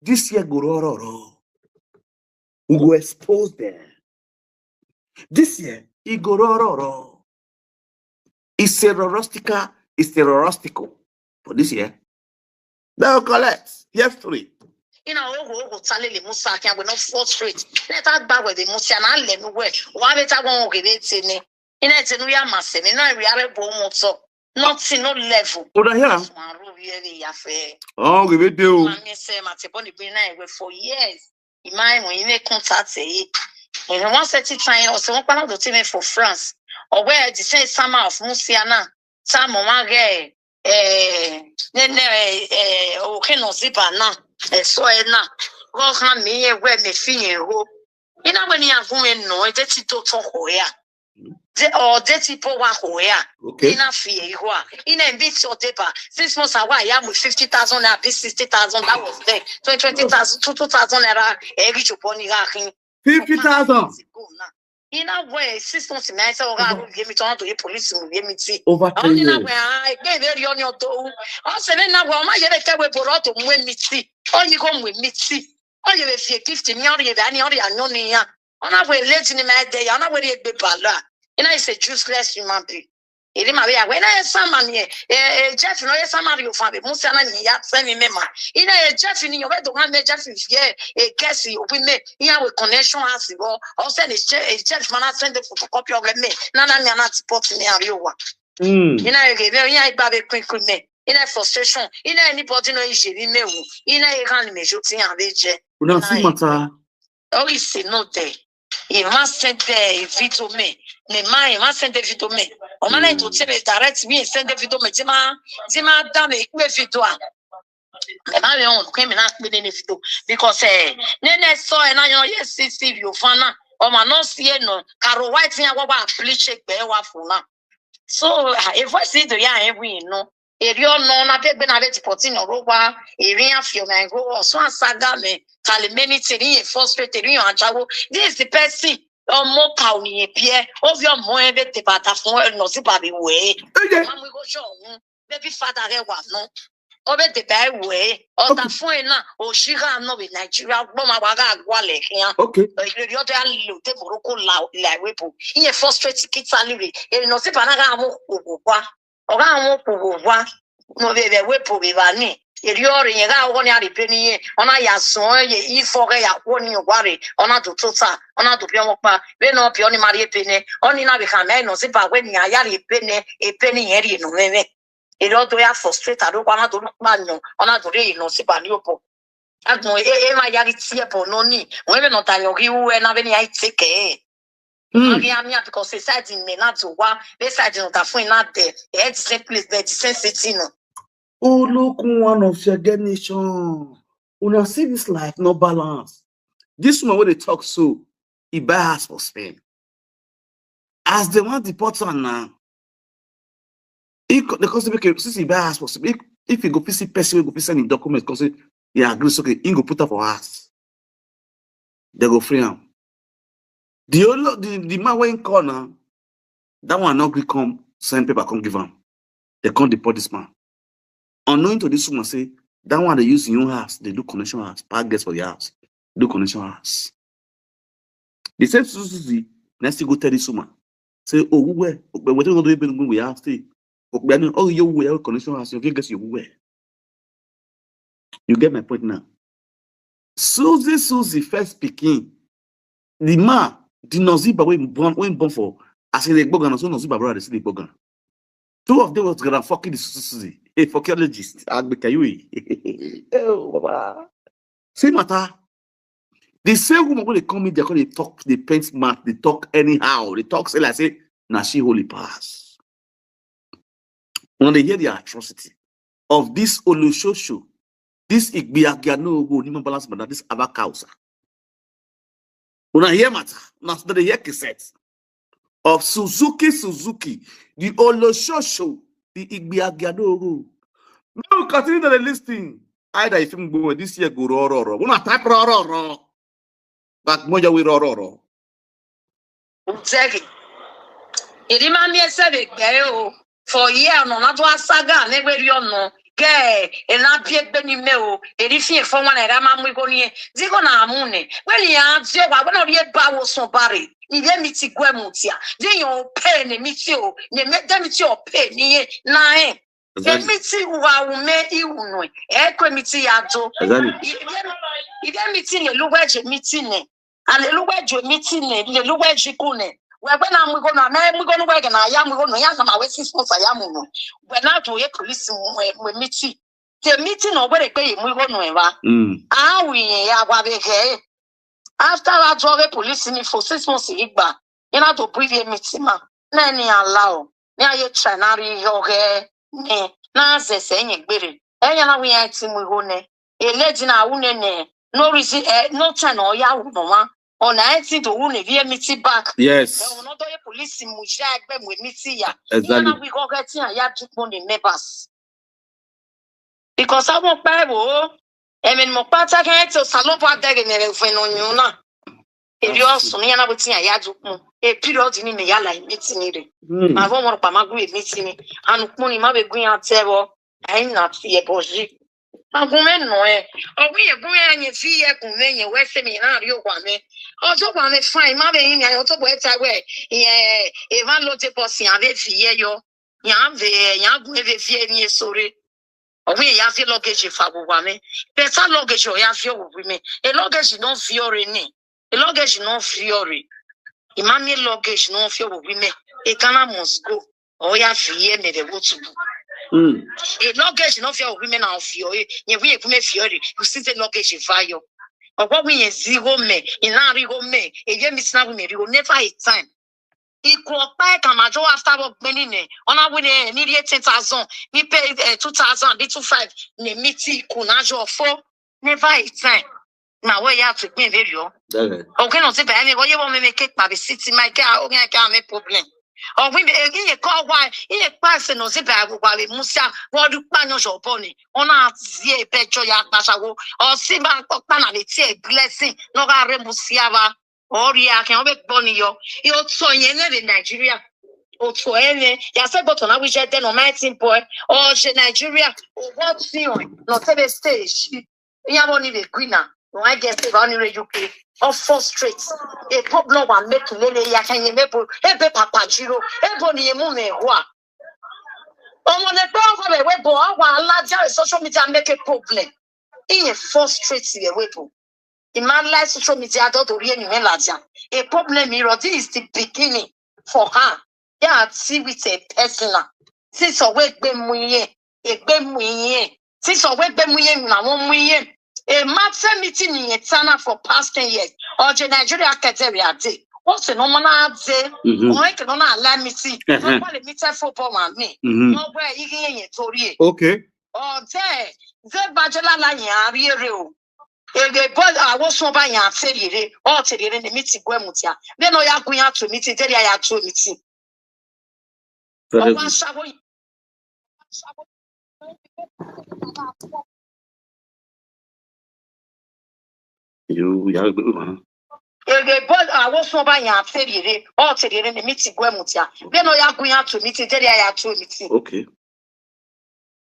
This year, go ro, ro, ro. We go expose them. This year, e go ro, ro, ro. It's a rorostica, it's a rorostico for this year. They'll collect. Yes, three. Ina ogo ogo talele Musa Akin we no four straight. Let that bag with the Musa na le nu we. Wa be ta won oge be te ni. Ina te nu ya ma se ni na we are bo mo so. Nothing, no level. Oda here. Maru ye ya fe. Oh, we be do. Ma mi se ma te boni bi na we for years. Imai mo ine contact e. And one set it trying also one panel to me for France. Or where the same summer of Musiana. Some one gay. Eh, ne ne eh, eh, o ke no ziba na. Eh, so e na. Go kan mi e we me fi yen ho. Ina we ni agun e no e de ti to to ho ya. De o de ti po wa ho ya. Okay. Ina fi e ho a. Ina bi ti o de ba. Six months awa ya mo fifty thousand na bi sixty thousand, that was there. Twenty, twenty thousand, two thousand naira. E ri jo po ni ga kin. Fifty thousand. Ina we six months me say o ga ru ye mi to to ye police mu ye mi ti. Over ten years. Ina we a gbe be ri oni o to. O se me na we o ma ye be ke we boro to mu mi ti. O ni ko mu mi ti. O ye be fi gift mi o ye be ani o ye anyo ni ya. Ona we late ni me de ya, ona we ye gbe bala. Ina is a useless human being. Iri ma be ya we na e sama mi e. E, e, Jeff no e sama ri o fa be. Musa na ni ya se mi me ma. Ina e Jeff ni yo be do kan me Jeff fi e. E guess you be me. Iya we connection has go. O se ni che- e Jeff mana send the photocopy of me. Na na mi ana support mi ari o wa. Mm. Ina e ge me iya igba be quick quick me. Ina frustration. Ina anybody no ije bi me wo. Ina e kan me jo ti an be je. Una see matter. Oh, it's no there. He must send the video me. Me ma, he must send the video me. O ma na to tell me direct me send the video me. Jima, jima da me ikwe video a. Ẹ má yọ ọ̀hún kí mi náà pé nínú fìtò. Because ẹ nínú ẹ sọ ẹ náà yan yẹ sí sí ìlú fún náà. Ọmọ náà sí ẹ nà. Kàró wáyé tí yẹn wọ́n bá àpìlíṣẹ́ gbẹ́ wá fún náà. So, ah, a voice need to hear every, you know. Eri ọ̀nà na bẹ́ẹ̀ gbé na bẹ́ẹ̀ ti pọ̀ tí nà ló wá. Eri àfihàn náà ìgò ọ̀sán àṣàgà mi. Kàlí mẹ́ni tèmi yẹn frustrate tèmi yàn àjáwó. This is the person. Ọmọ kà ò nìyẹn bí ẹ. Ó fi ọmọ ẹ bẹ́ẹ̀ tẹ̀ bàtà fún ẹ nà sí bàbí wẹ̀ ẹ́. Ege. Wọ́n á mú igó ṣọ̀hún. Baby father rẹ wà nù. Ó bẹ́ẹ̀ tẹ̀ bá ẹ wẹ̀ ẹ́. Ọ̀tà fún ẹ náà. Òṣìṣẹ́ náà wẹ̀ Nàìjíríà. Gbọ́n máa wà á gà wà lẹ́kìn á. Okay. Ìrírí ọdún yà lò dé Morocco la la ìwé bò. Ìyẹn frustrate kíta lére. Èrìnà sí bàánà rà àwọn òwò wá. Ọ̀rá àwọn òwò wá. Mo bẹ̀ bẹ̀ wé bò bẹ̀ bá ní. Èrì ọ̀rẹ́ yẹn rà wọ́n ní àrèbé nìyẹn. Ọ̀nà yà sùn ẹ̀ yẹ ìfọ̀ rẹ̀ yà wọ́n ní ìwà rẹ̀. Ọ̀nà tó tó ta. Ọ̀nà tó bí ọmọ pa. Bẹ́ẹ̀ náà bí ọ́nì máa rí ebe nẹ. Ọ́nì náà bẹ̀ kà mẹ́ ẹ̀nà sí bàwẹ́ ní àyà rẹ̀ ebe nẹ. Ebe nìyẹn rí inú mẹ́mẹ́. Èrì ọdún yà frustrate àdókò ọ̀nà tó pa yàn. Ọ̀nà tó rí ìnà sí bà ní òpó. Agbọn e e ma yari tie bọ no ni. Wọn bẹ nọ ta yan ri wu ẹ na bẹ ni ai take ẹ. Mm. Wọn ri ami a because e side me na to wa. Be side no ta fun na de. E the same place, be the same city no. Oh, look, one of your generation. Una see this life, no balance. This woman wey dey talk so, he buy house for Spain. As they want deport am now, he co- they come say make he- since he buy house for Spain, if, if he go fit see person wey go fit send him document, come say he agree, say okay, he go put am for house. They go free am. The only the, the man wey him call now, that one no gree come send paper come give am. They come deport this man. Unknowing to this woman say that one dey use him own house, dey do connection house, pack guest for the house, do connection house. The same Susie next thing go tell this woman say, oh, we were wetin we do even we house stay. Okpani, oh, you were connection house, you get you were. You get my point now. Susie, Susie first pikin. The man, the Noziba wey born wey born for as he dey gbogan, so Noziba brother dey still dey gbogan. Two of them was gonna fucking the Susie, a fuckologist, Agbekayui. Oh, baba. See matter. The same woman wey dey come media come dey talk, dey paint mouth, dey talk anyhow, dey talk say like say na she holy pass. When they hear the atrocity of this Oloshosho, this Igbiagia no go Nima balance, but this Abakausa. When I hear matter, now they hear cassette of Suzuki Suzuki, the Oloshosho, the Igbiagia no go. Now continue to listen. Either if him go this year go raw raw raw. When I type raw raw raw, but moja we raw raw raw. Zegi. Iri ma mi ese be gbe o. For year no na to asaga ne we ri ono. Ge e na bi egbe ni me o. Eri fi e fo wan era ma mu igo ni e. Digo na amu ne. We ni a ti o wa we no ri e ba wo so bare. Ni de mi ti gwe mu ti a. Di yo pe ne mi ti o. Ne me de mi ti o pe ni e. Na e. Exactly. Emi ti wa u me i u no. E ko emi ti ya do. Exactly. Ide mi ti ne lu we je mi ti ne. And lu we je mi ti ne. Le lu we je ku ne. We we na mu go na me mu go no we na ya mu go no ya na ma we six months ya mu no. We na do ye police mu mu mi ti. The meeting no we pe mu go no e wa. Mm. A wi yen ya wa be ge. After I drove a police ni for six months igba. You know to brief a meeting ma. Na ni allow. Ni aye try na ri yo ge. Ni na ze se yen gbere. E ya na wi ya ti mu go ne. E le di na u ne ne. No reason eh no time no ya u no ma. Ona e ti do u ne vi meeting back. Yes. E no do ye police mu ja egbe mu meeting ya. Exactly. Ni na wi go get ya ya ju pon ni members. Because I won't pay wo. I mean, mo pata ke to salon pa de ne re fe no nyu na. E ri osun ni na wetin ya ya ju pon. E period ni me ya la meeting ni re. Mm. Ma vo mo pa ma gu meeting ni. Anu pon ni ma be gun ya te wo. Ai na ti e boji. Agun me no e. O wi e gun e ni fi e gun me yen we se mi na ri o wa me. Ojo wa me fine ma be yin mi ayo to bo e ta we. Ye e ma lo te boss ya be fi e yo. Ya be ya gun e be fi e ni e sore. O wi ya fi luggage fa wo wa me. Better luggage o ya fi o wi me. E luggage no fi o re ni. E luggage no fi o re. Imami luggage no fi o wi me. E kana must go. O ya fi e me de wo tu. Mm. E luggage no fi o wi me na fi o e. Ye wi e wi me fi o re. You see the luggage fa yo. O wo wi ye zi go me. Ina ri go me. E ye mi sina wi me ri go never a time. Iku okpa e kama jo after work many ne. Ona win e ni eighteen thousand, ni pay eh, two thousand, be two five, ni miti iku na jo fo. Never a time. Na we ya to pin very o. Okay. Okay, no se ba ni wo ye wo me me ke pa be city my ke o ke ame problem. O we be e ye ko wa, e pa se no se ba wa be musia, wo du pa no jo bo ni. Ona zie be jo ya pa sa wo. O si ba ko pa na le ti e blessing. No ga re musia wa. Ori a ke o be bo ni yo. Yo so yen ne be Nigeria. O to ene ya se go to na we je de no my team boy. O je Nigeria. O what thing? No se be stage. Iya bo ni be queen na. No I get se ba ni re U K. O frustrate. E problem wa make lele ya kan ye me bo. E be papa jiro. E bo ni ye mu me wa. Omo ne pe o ko be we bo wa la ja social media make a problem. Iye frustrate ye we bo. Iman like social media do do ri eni me la ja. A problem mi ro, this is the beginning for her. Yeah, see with a personal. Since o we gbe mu ye, e gbe mu ye. Since o we gbe mu ye na won mu ye. E ma te meeting ni eternal for past ten years. O je Nigeria ketere ade. What's the normal day? Mhm. O e ke no na la meeting. Uh-huh. What the meeting football man me. Mhm. No we igi ye tori e. Okay. O te ze bajela la yen ari ere o. Ege bo awo so ba yen ate rere. O te rere ni meeting gwe mutia. Be no ya gun ya to meeting, there ya to meeting. Very O wa good. sawo. You, you have a good one. Ege bo awo so ba yen ate rere. O te rere ni meeting gwe mutia. Be no ya gun ya to meeting, there ya to meeting. Okay.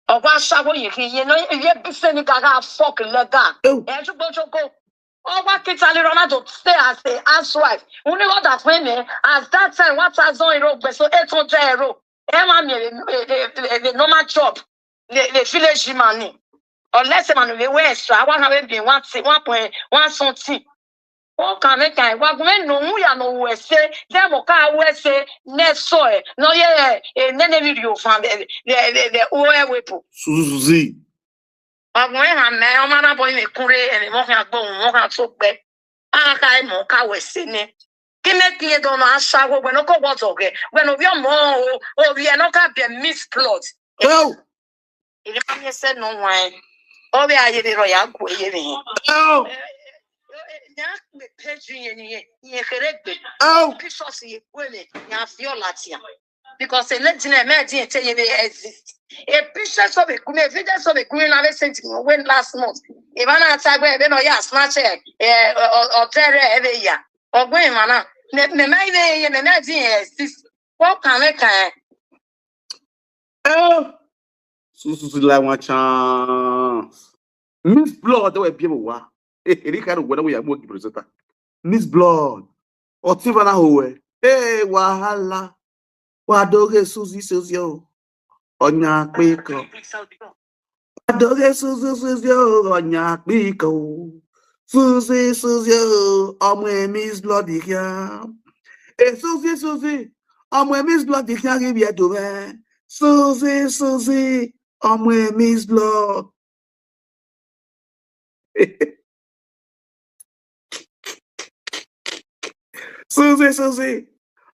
O wa sawo yin ki ye no ye bi se ni gaga fuck lega. Oh. E ju gbo joko. O wa kitali Ronaldo stay as a housewife. Uni what that when me as that time one thousand euro gbe so eight hundred euro. E ma me a normal job. The village man ni. Unless a man we wear extra, one hundred be one thing, one point one something. O ka me kai wa gun no mu ya no we se, dem o ka we se ne so e. No ye e ne ne video fan the the the o e we po. Susie. Ọmọ ẹ hàn mẹ ọmọ arábọ yìí kúrẹ ẹni wọn kàn gbọ wọn kàn tó gbẹ. Aka ẹ mọ ká wẹ sí ni. Kí mẹ kí ẹ dọ̀nà aṣáwó gbẹ̀nà kó wọ́tọ̀ gẹ̀ gbẹ̀nà òbí ọmọ o òbí ẹ̀ náà ká bẹ̀ miss plot. Oh. Ìdí máa ń yẹ sẹ́nu wọn ẹ̀. Ọbẹ̀ ayé mi rọ̀ yà gùn ẹyẹ mi yẹn. Oh. Ní a pè péjú yẹn nìyẹn, ìyẹn kéré gbè. Oh. Pictures yẹn gbé mi, ní a fi ọ̀la tì à. Because eléjì náà mẹ́ẹ̀dín ẹ̀ tẹ́ yẹn bí exist. A picture sọ bẹ̀ kú mi, a video sọ bẹ̀ kú mi náà bẹ̀ send mi when last month. Ìbá náà ta gbẹ́ ẹ̀bẹ̀ náà yà snatch ẹ̀ ẹ̀ ọ̀tẹ́ rẹ̀ ẹ̀ bẹ̀ yà. Ọ̀gbọ́n ìmọ̀ náà. Mẹ̀mẹ́ ibẹ̀ yẹn mẹ̀mẹ́ dín ẹ̀ exist. Wọ́n kàn mí kàn ẹ̀. Oh. Susie like one chance. Miss Blood, they were people. Wa. Ricardo, whether we are more presenter. Miss Blood. Otivana hoe. Hey, wahala. Wadoge Susie Susie o. Onya piko. Wadoge Susie Susie o. Onya piko. Susie Susie o. Omo e Miss Blood here. Hey, Susie Susie. Omo e Miss Blood here. Give you a do, man. Susie Susie. Omo e Miss Blood. Susie, Susie,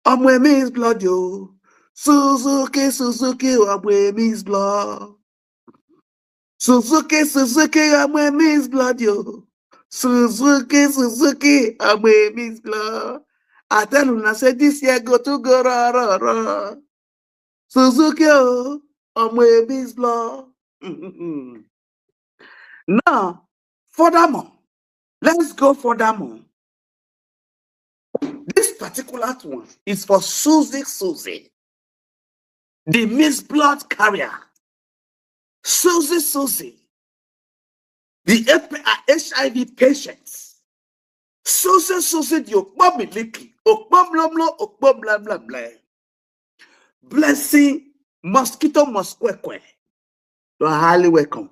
omo e Miss Blood yo. Suzuki, Suzuki, omo e Miss Blood. Suzuki, Suzuki, omo e Miss Blood yo. Suzuki, Suzuki, omo e Miss Blood. I tell una say this year go to go ra ra ra. Suzuki o, omo e Miss Blood. Now, furthermore, let's go furthermore. This particular one is for Susie Susie, the Miss Blood carrier. Susie Susie, the H I V patient. Susie Susie, the okpo miliki, okpo mlo mlo, okpo bla bla bla. Blessing mosquito mosqueque. You are highly welcome.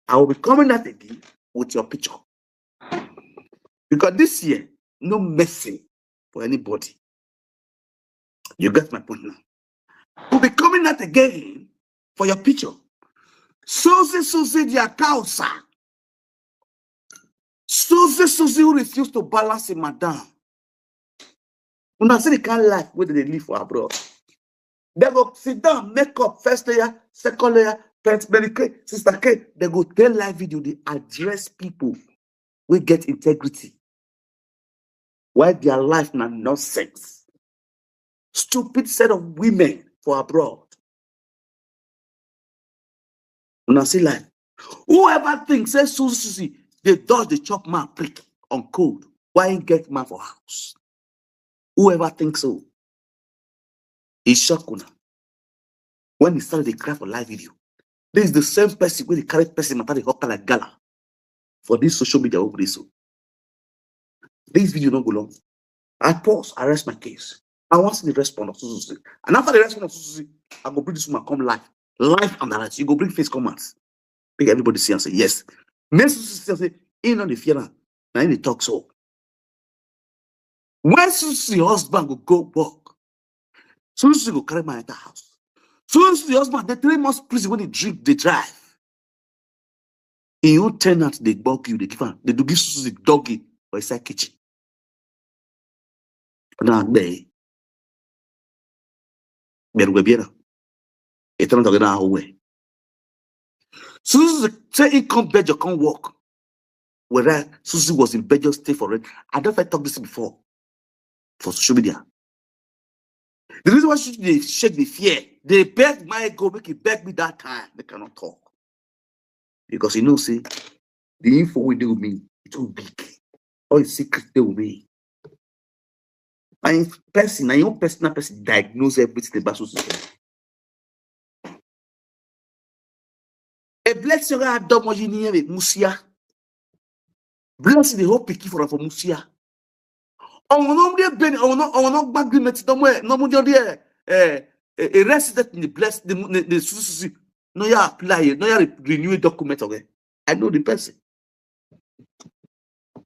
I will be coming out again with your picture. Because this year, no mercy for anybody. You get my point now. We'll be coming out again for your picture. Susie Susie, the causa. Susie Susie, who refused to balance a madam. Una see the kind life wey dem dey live for abroad. Dem go sit down, make up, first layer, second layer, Prince Mary K, Sister K. Dem go take live video, dey address people wey get integrity. Why their life na nonsense. Stupid set of women for abroad. Una see life. Whoever thinks say Susie dey dodge the chop man prick on code, why he get man for house? Whoever thinks so, he shock una. When he started dey cry for live video, this is the same person wey dey carry person matter dey hawk like gala for this social media wey we dey so. This video no go long. I pause, I rest my case. I wan see the response of Susie. And after the response of Susie, I go bring this woman come live. Live and direct. You go bring face come out. Make everybody see and say, yes. Make Susie see and say, he no dey fear am. Na him dey talk so. When Susie husband go go work, Susie go carry man enter house. Susie husband dey three months prison when he drink, dey drive. Him own tenant dey gbog you, dey give am, dey do give Susie doggy for inside kitchen. Na gbe. Beru gbe biera. E tana doggy na we. Susie say he come Belgium, come work. Whereas Susie was in Belgium, stay for rent. I don't fit talk this before for social media. The reason why Susie dey shake the fear, they beg my go make he beg me that time. They cannot talk. Because you know, see, the info wey dey with me, e too big. All the secret dey with me. Na him person, na him own personal person diagnose everything about Susie. A blessing wey I don much in here, Musia. Blessing the whole pikin for, for Musia. Ọ̀wọ̀n náà dé bẹ́ẹ̀ ni, ọ̀wọ̀n náà, ọ̀wọ̀n náà gba agreement náà mú ẹ̀, náà mú jọ dé ẹ̀, ẹ̀, a resident in the bless, the, the, the Susie. No, you apply it, no, you re-, renew a document of it. I know the person.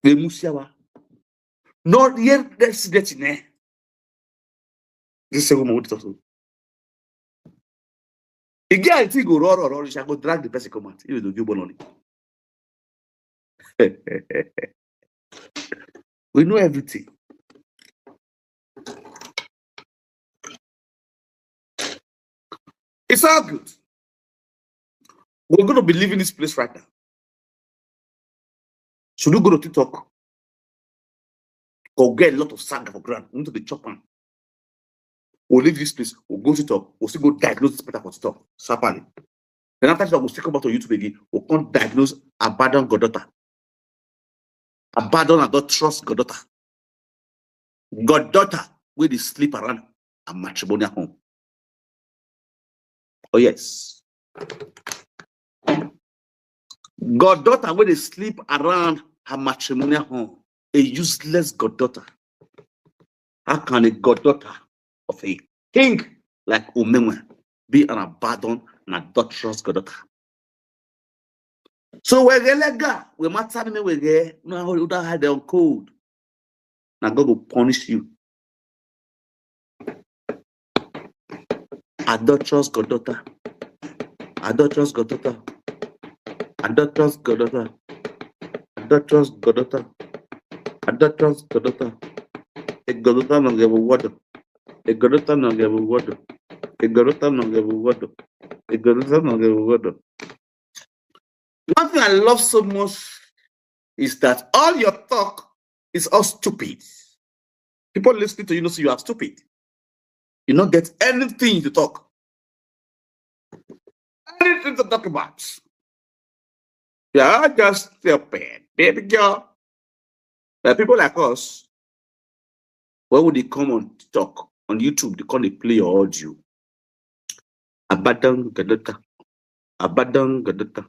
The Musiawa. No, the resident in there. This is what we talk to. Again, I think go roar, roar, roar, I go drag the person come out. Even though you born on it. We know everything. It's all good. We're going to be leaving this place right now. Should we go to TikTok? Go get a lot of saga for ground. We need to be chop am. We'll leave this place. We'll go to TikTok. We'll still go diagnose this matter for TikTok. Sapali. Then after TikTok, we'll still come back to YouTube again. We'll come diagnose abandon goddaughter. Abandon and don't trust goddaughter. Goddaughter wey dey sleep around her matrimonial home. Oh yes. Goddaughter wey dey sleep around her matrimonial home. A useless goddaughter. How can a goddaughter of a king like Umenwe be an abandoned and adulterous goddaughter? So we get legal, we matter me we get, no, we don't hide on code. Now God will punish you. Adulterous goddaughter. Adulterous goddaughter. Adulterous goddaughter. Adulterous goddaughter. Adulterous goddaughter. A goddaughter no get water. A goddaughter no get water. A goddaughter no get water. A goddaughter no get water. One thing I love so much is that all your talk is all stupid. People listening to you know, so you are stupid. You don't get anything to talk. Anything to talk about. You are just stupid, baby girl. There are people like us, when would they come on TikTok, on YouTube, they come, they play your audio. Abadan gadata. Abadan gadata.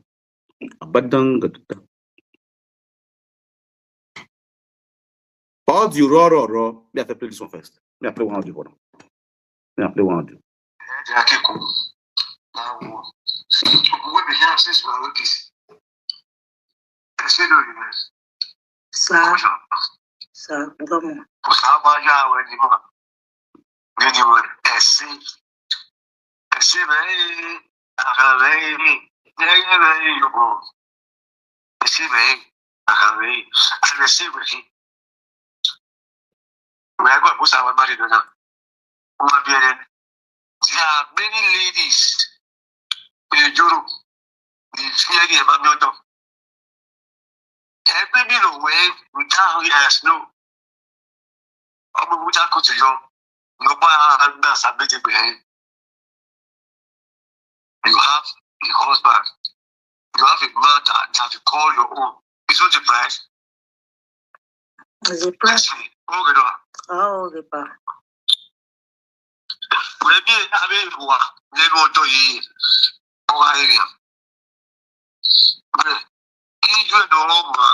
Abadan gadata. Audio raw, raw, raw. Me, I play this one first. Me, I play one audio for now. Me, I play one audio. Ẹ jẹ́ akẹ́kọ̀ọ́. Máa wò. Owó ibi ṣe ń ṣe ìṣòro lókè sí. Ẹ ṣe lórí rẹ̀. Sir, sir, come on. Kò sábà yá àwọn ẹni mọ́. Nínú ẹ̀, ẹ ṣe. Ẹ ṣe bẹ́ẹ̀, ara rẹ̀ rí. Lẹ́yìn rẹ̀ yòbò. Ẹ ṣe bẹ́ẹ̀, ara rẹ̀ rí. Ẹ ṣe bẹ́ẹ̀. Where I go, I put our married now. There are many ladies in Europe. They fear the Emma Mioto. Every meal away without uh, snow. Ọmọ ìwúta kò tún yọ. Ló bá àgbà sàbẹ̀jẹ̀ bẹ̀rẹ̀. You have a husband. You have a man that, that you call your own. It's not a price. It's a price. Ó rẹ̀ lọ. Oh, the bar. Wẹ́n bí abẹ́ ìwà lẹ́nu ọjọ́ yìí. Ọwọ́ ayé rẹ̀. Bẹ́ẹ̀ ijó ẹ̀ lọ́wọ́ mọ́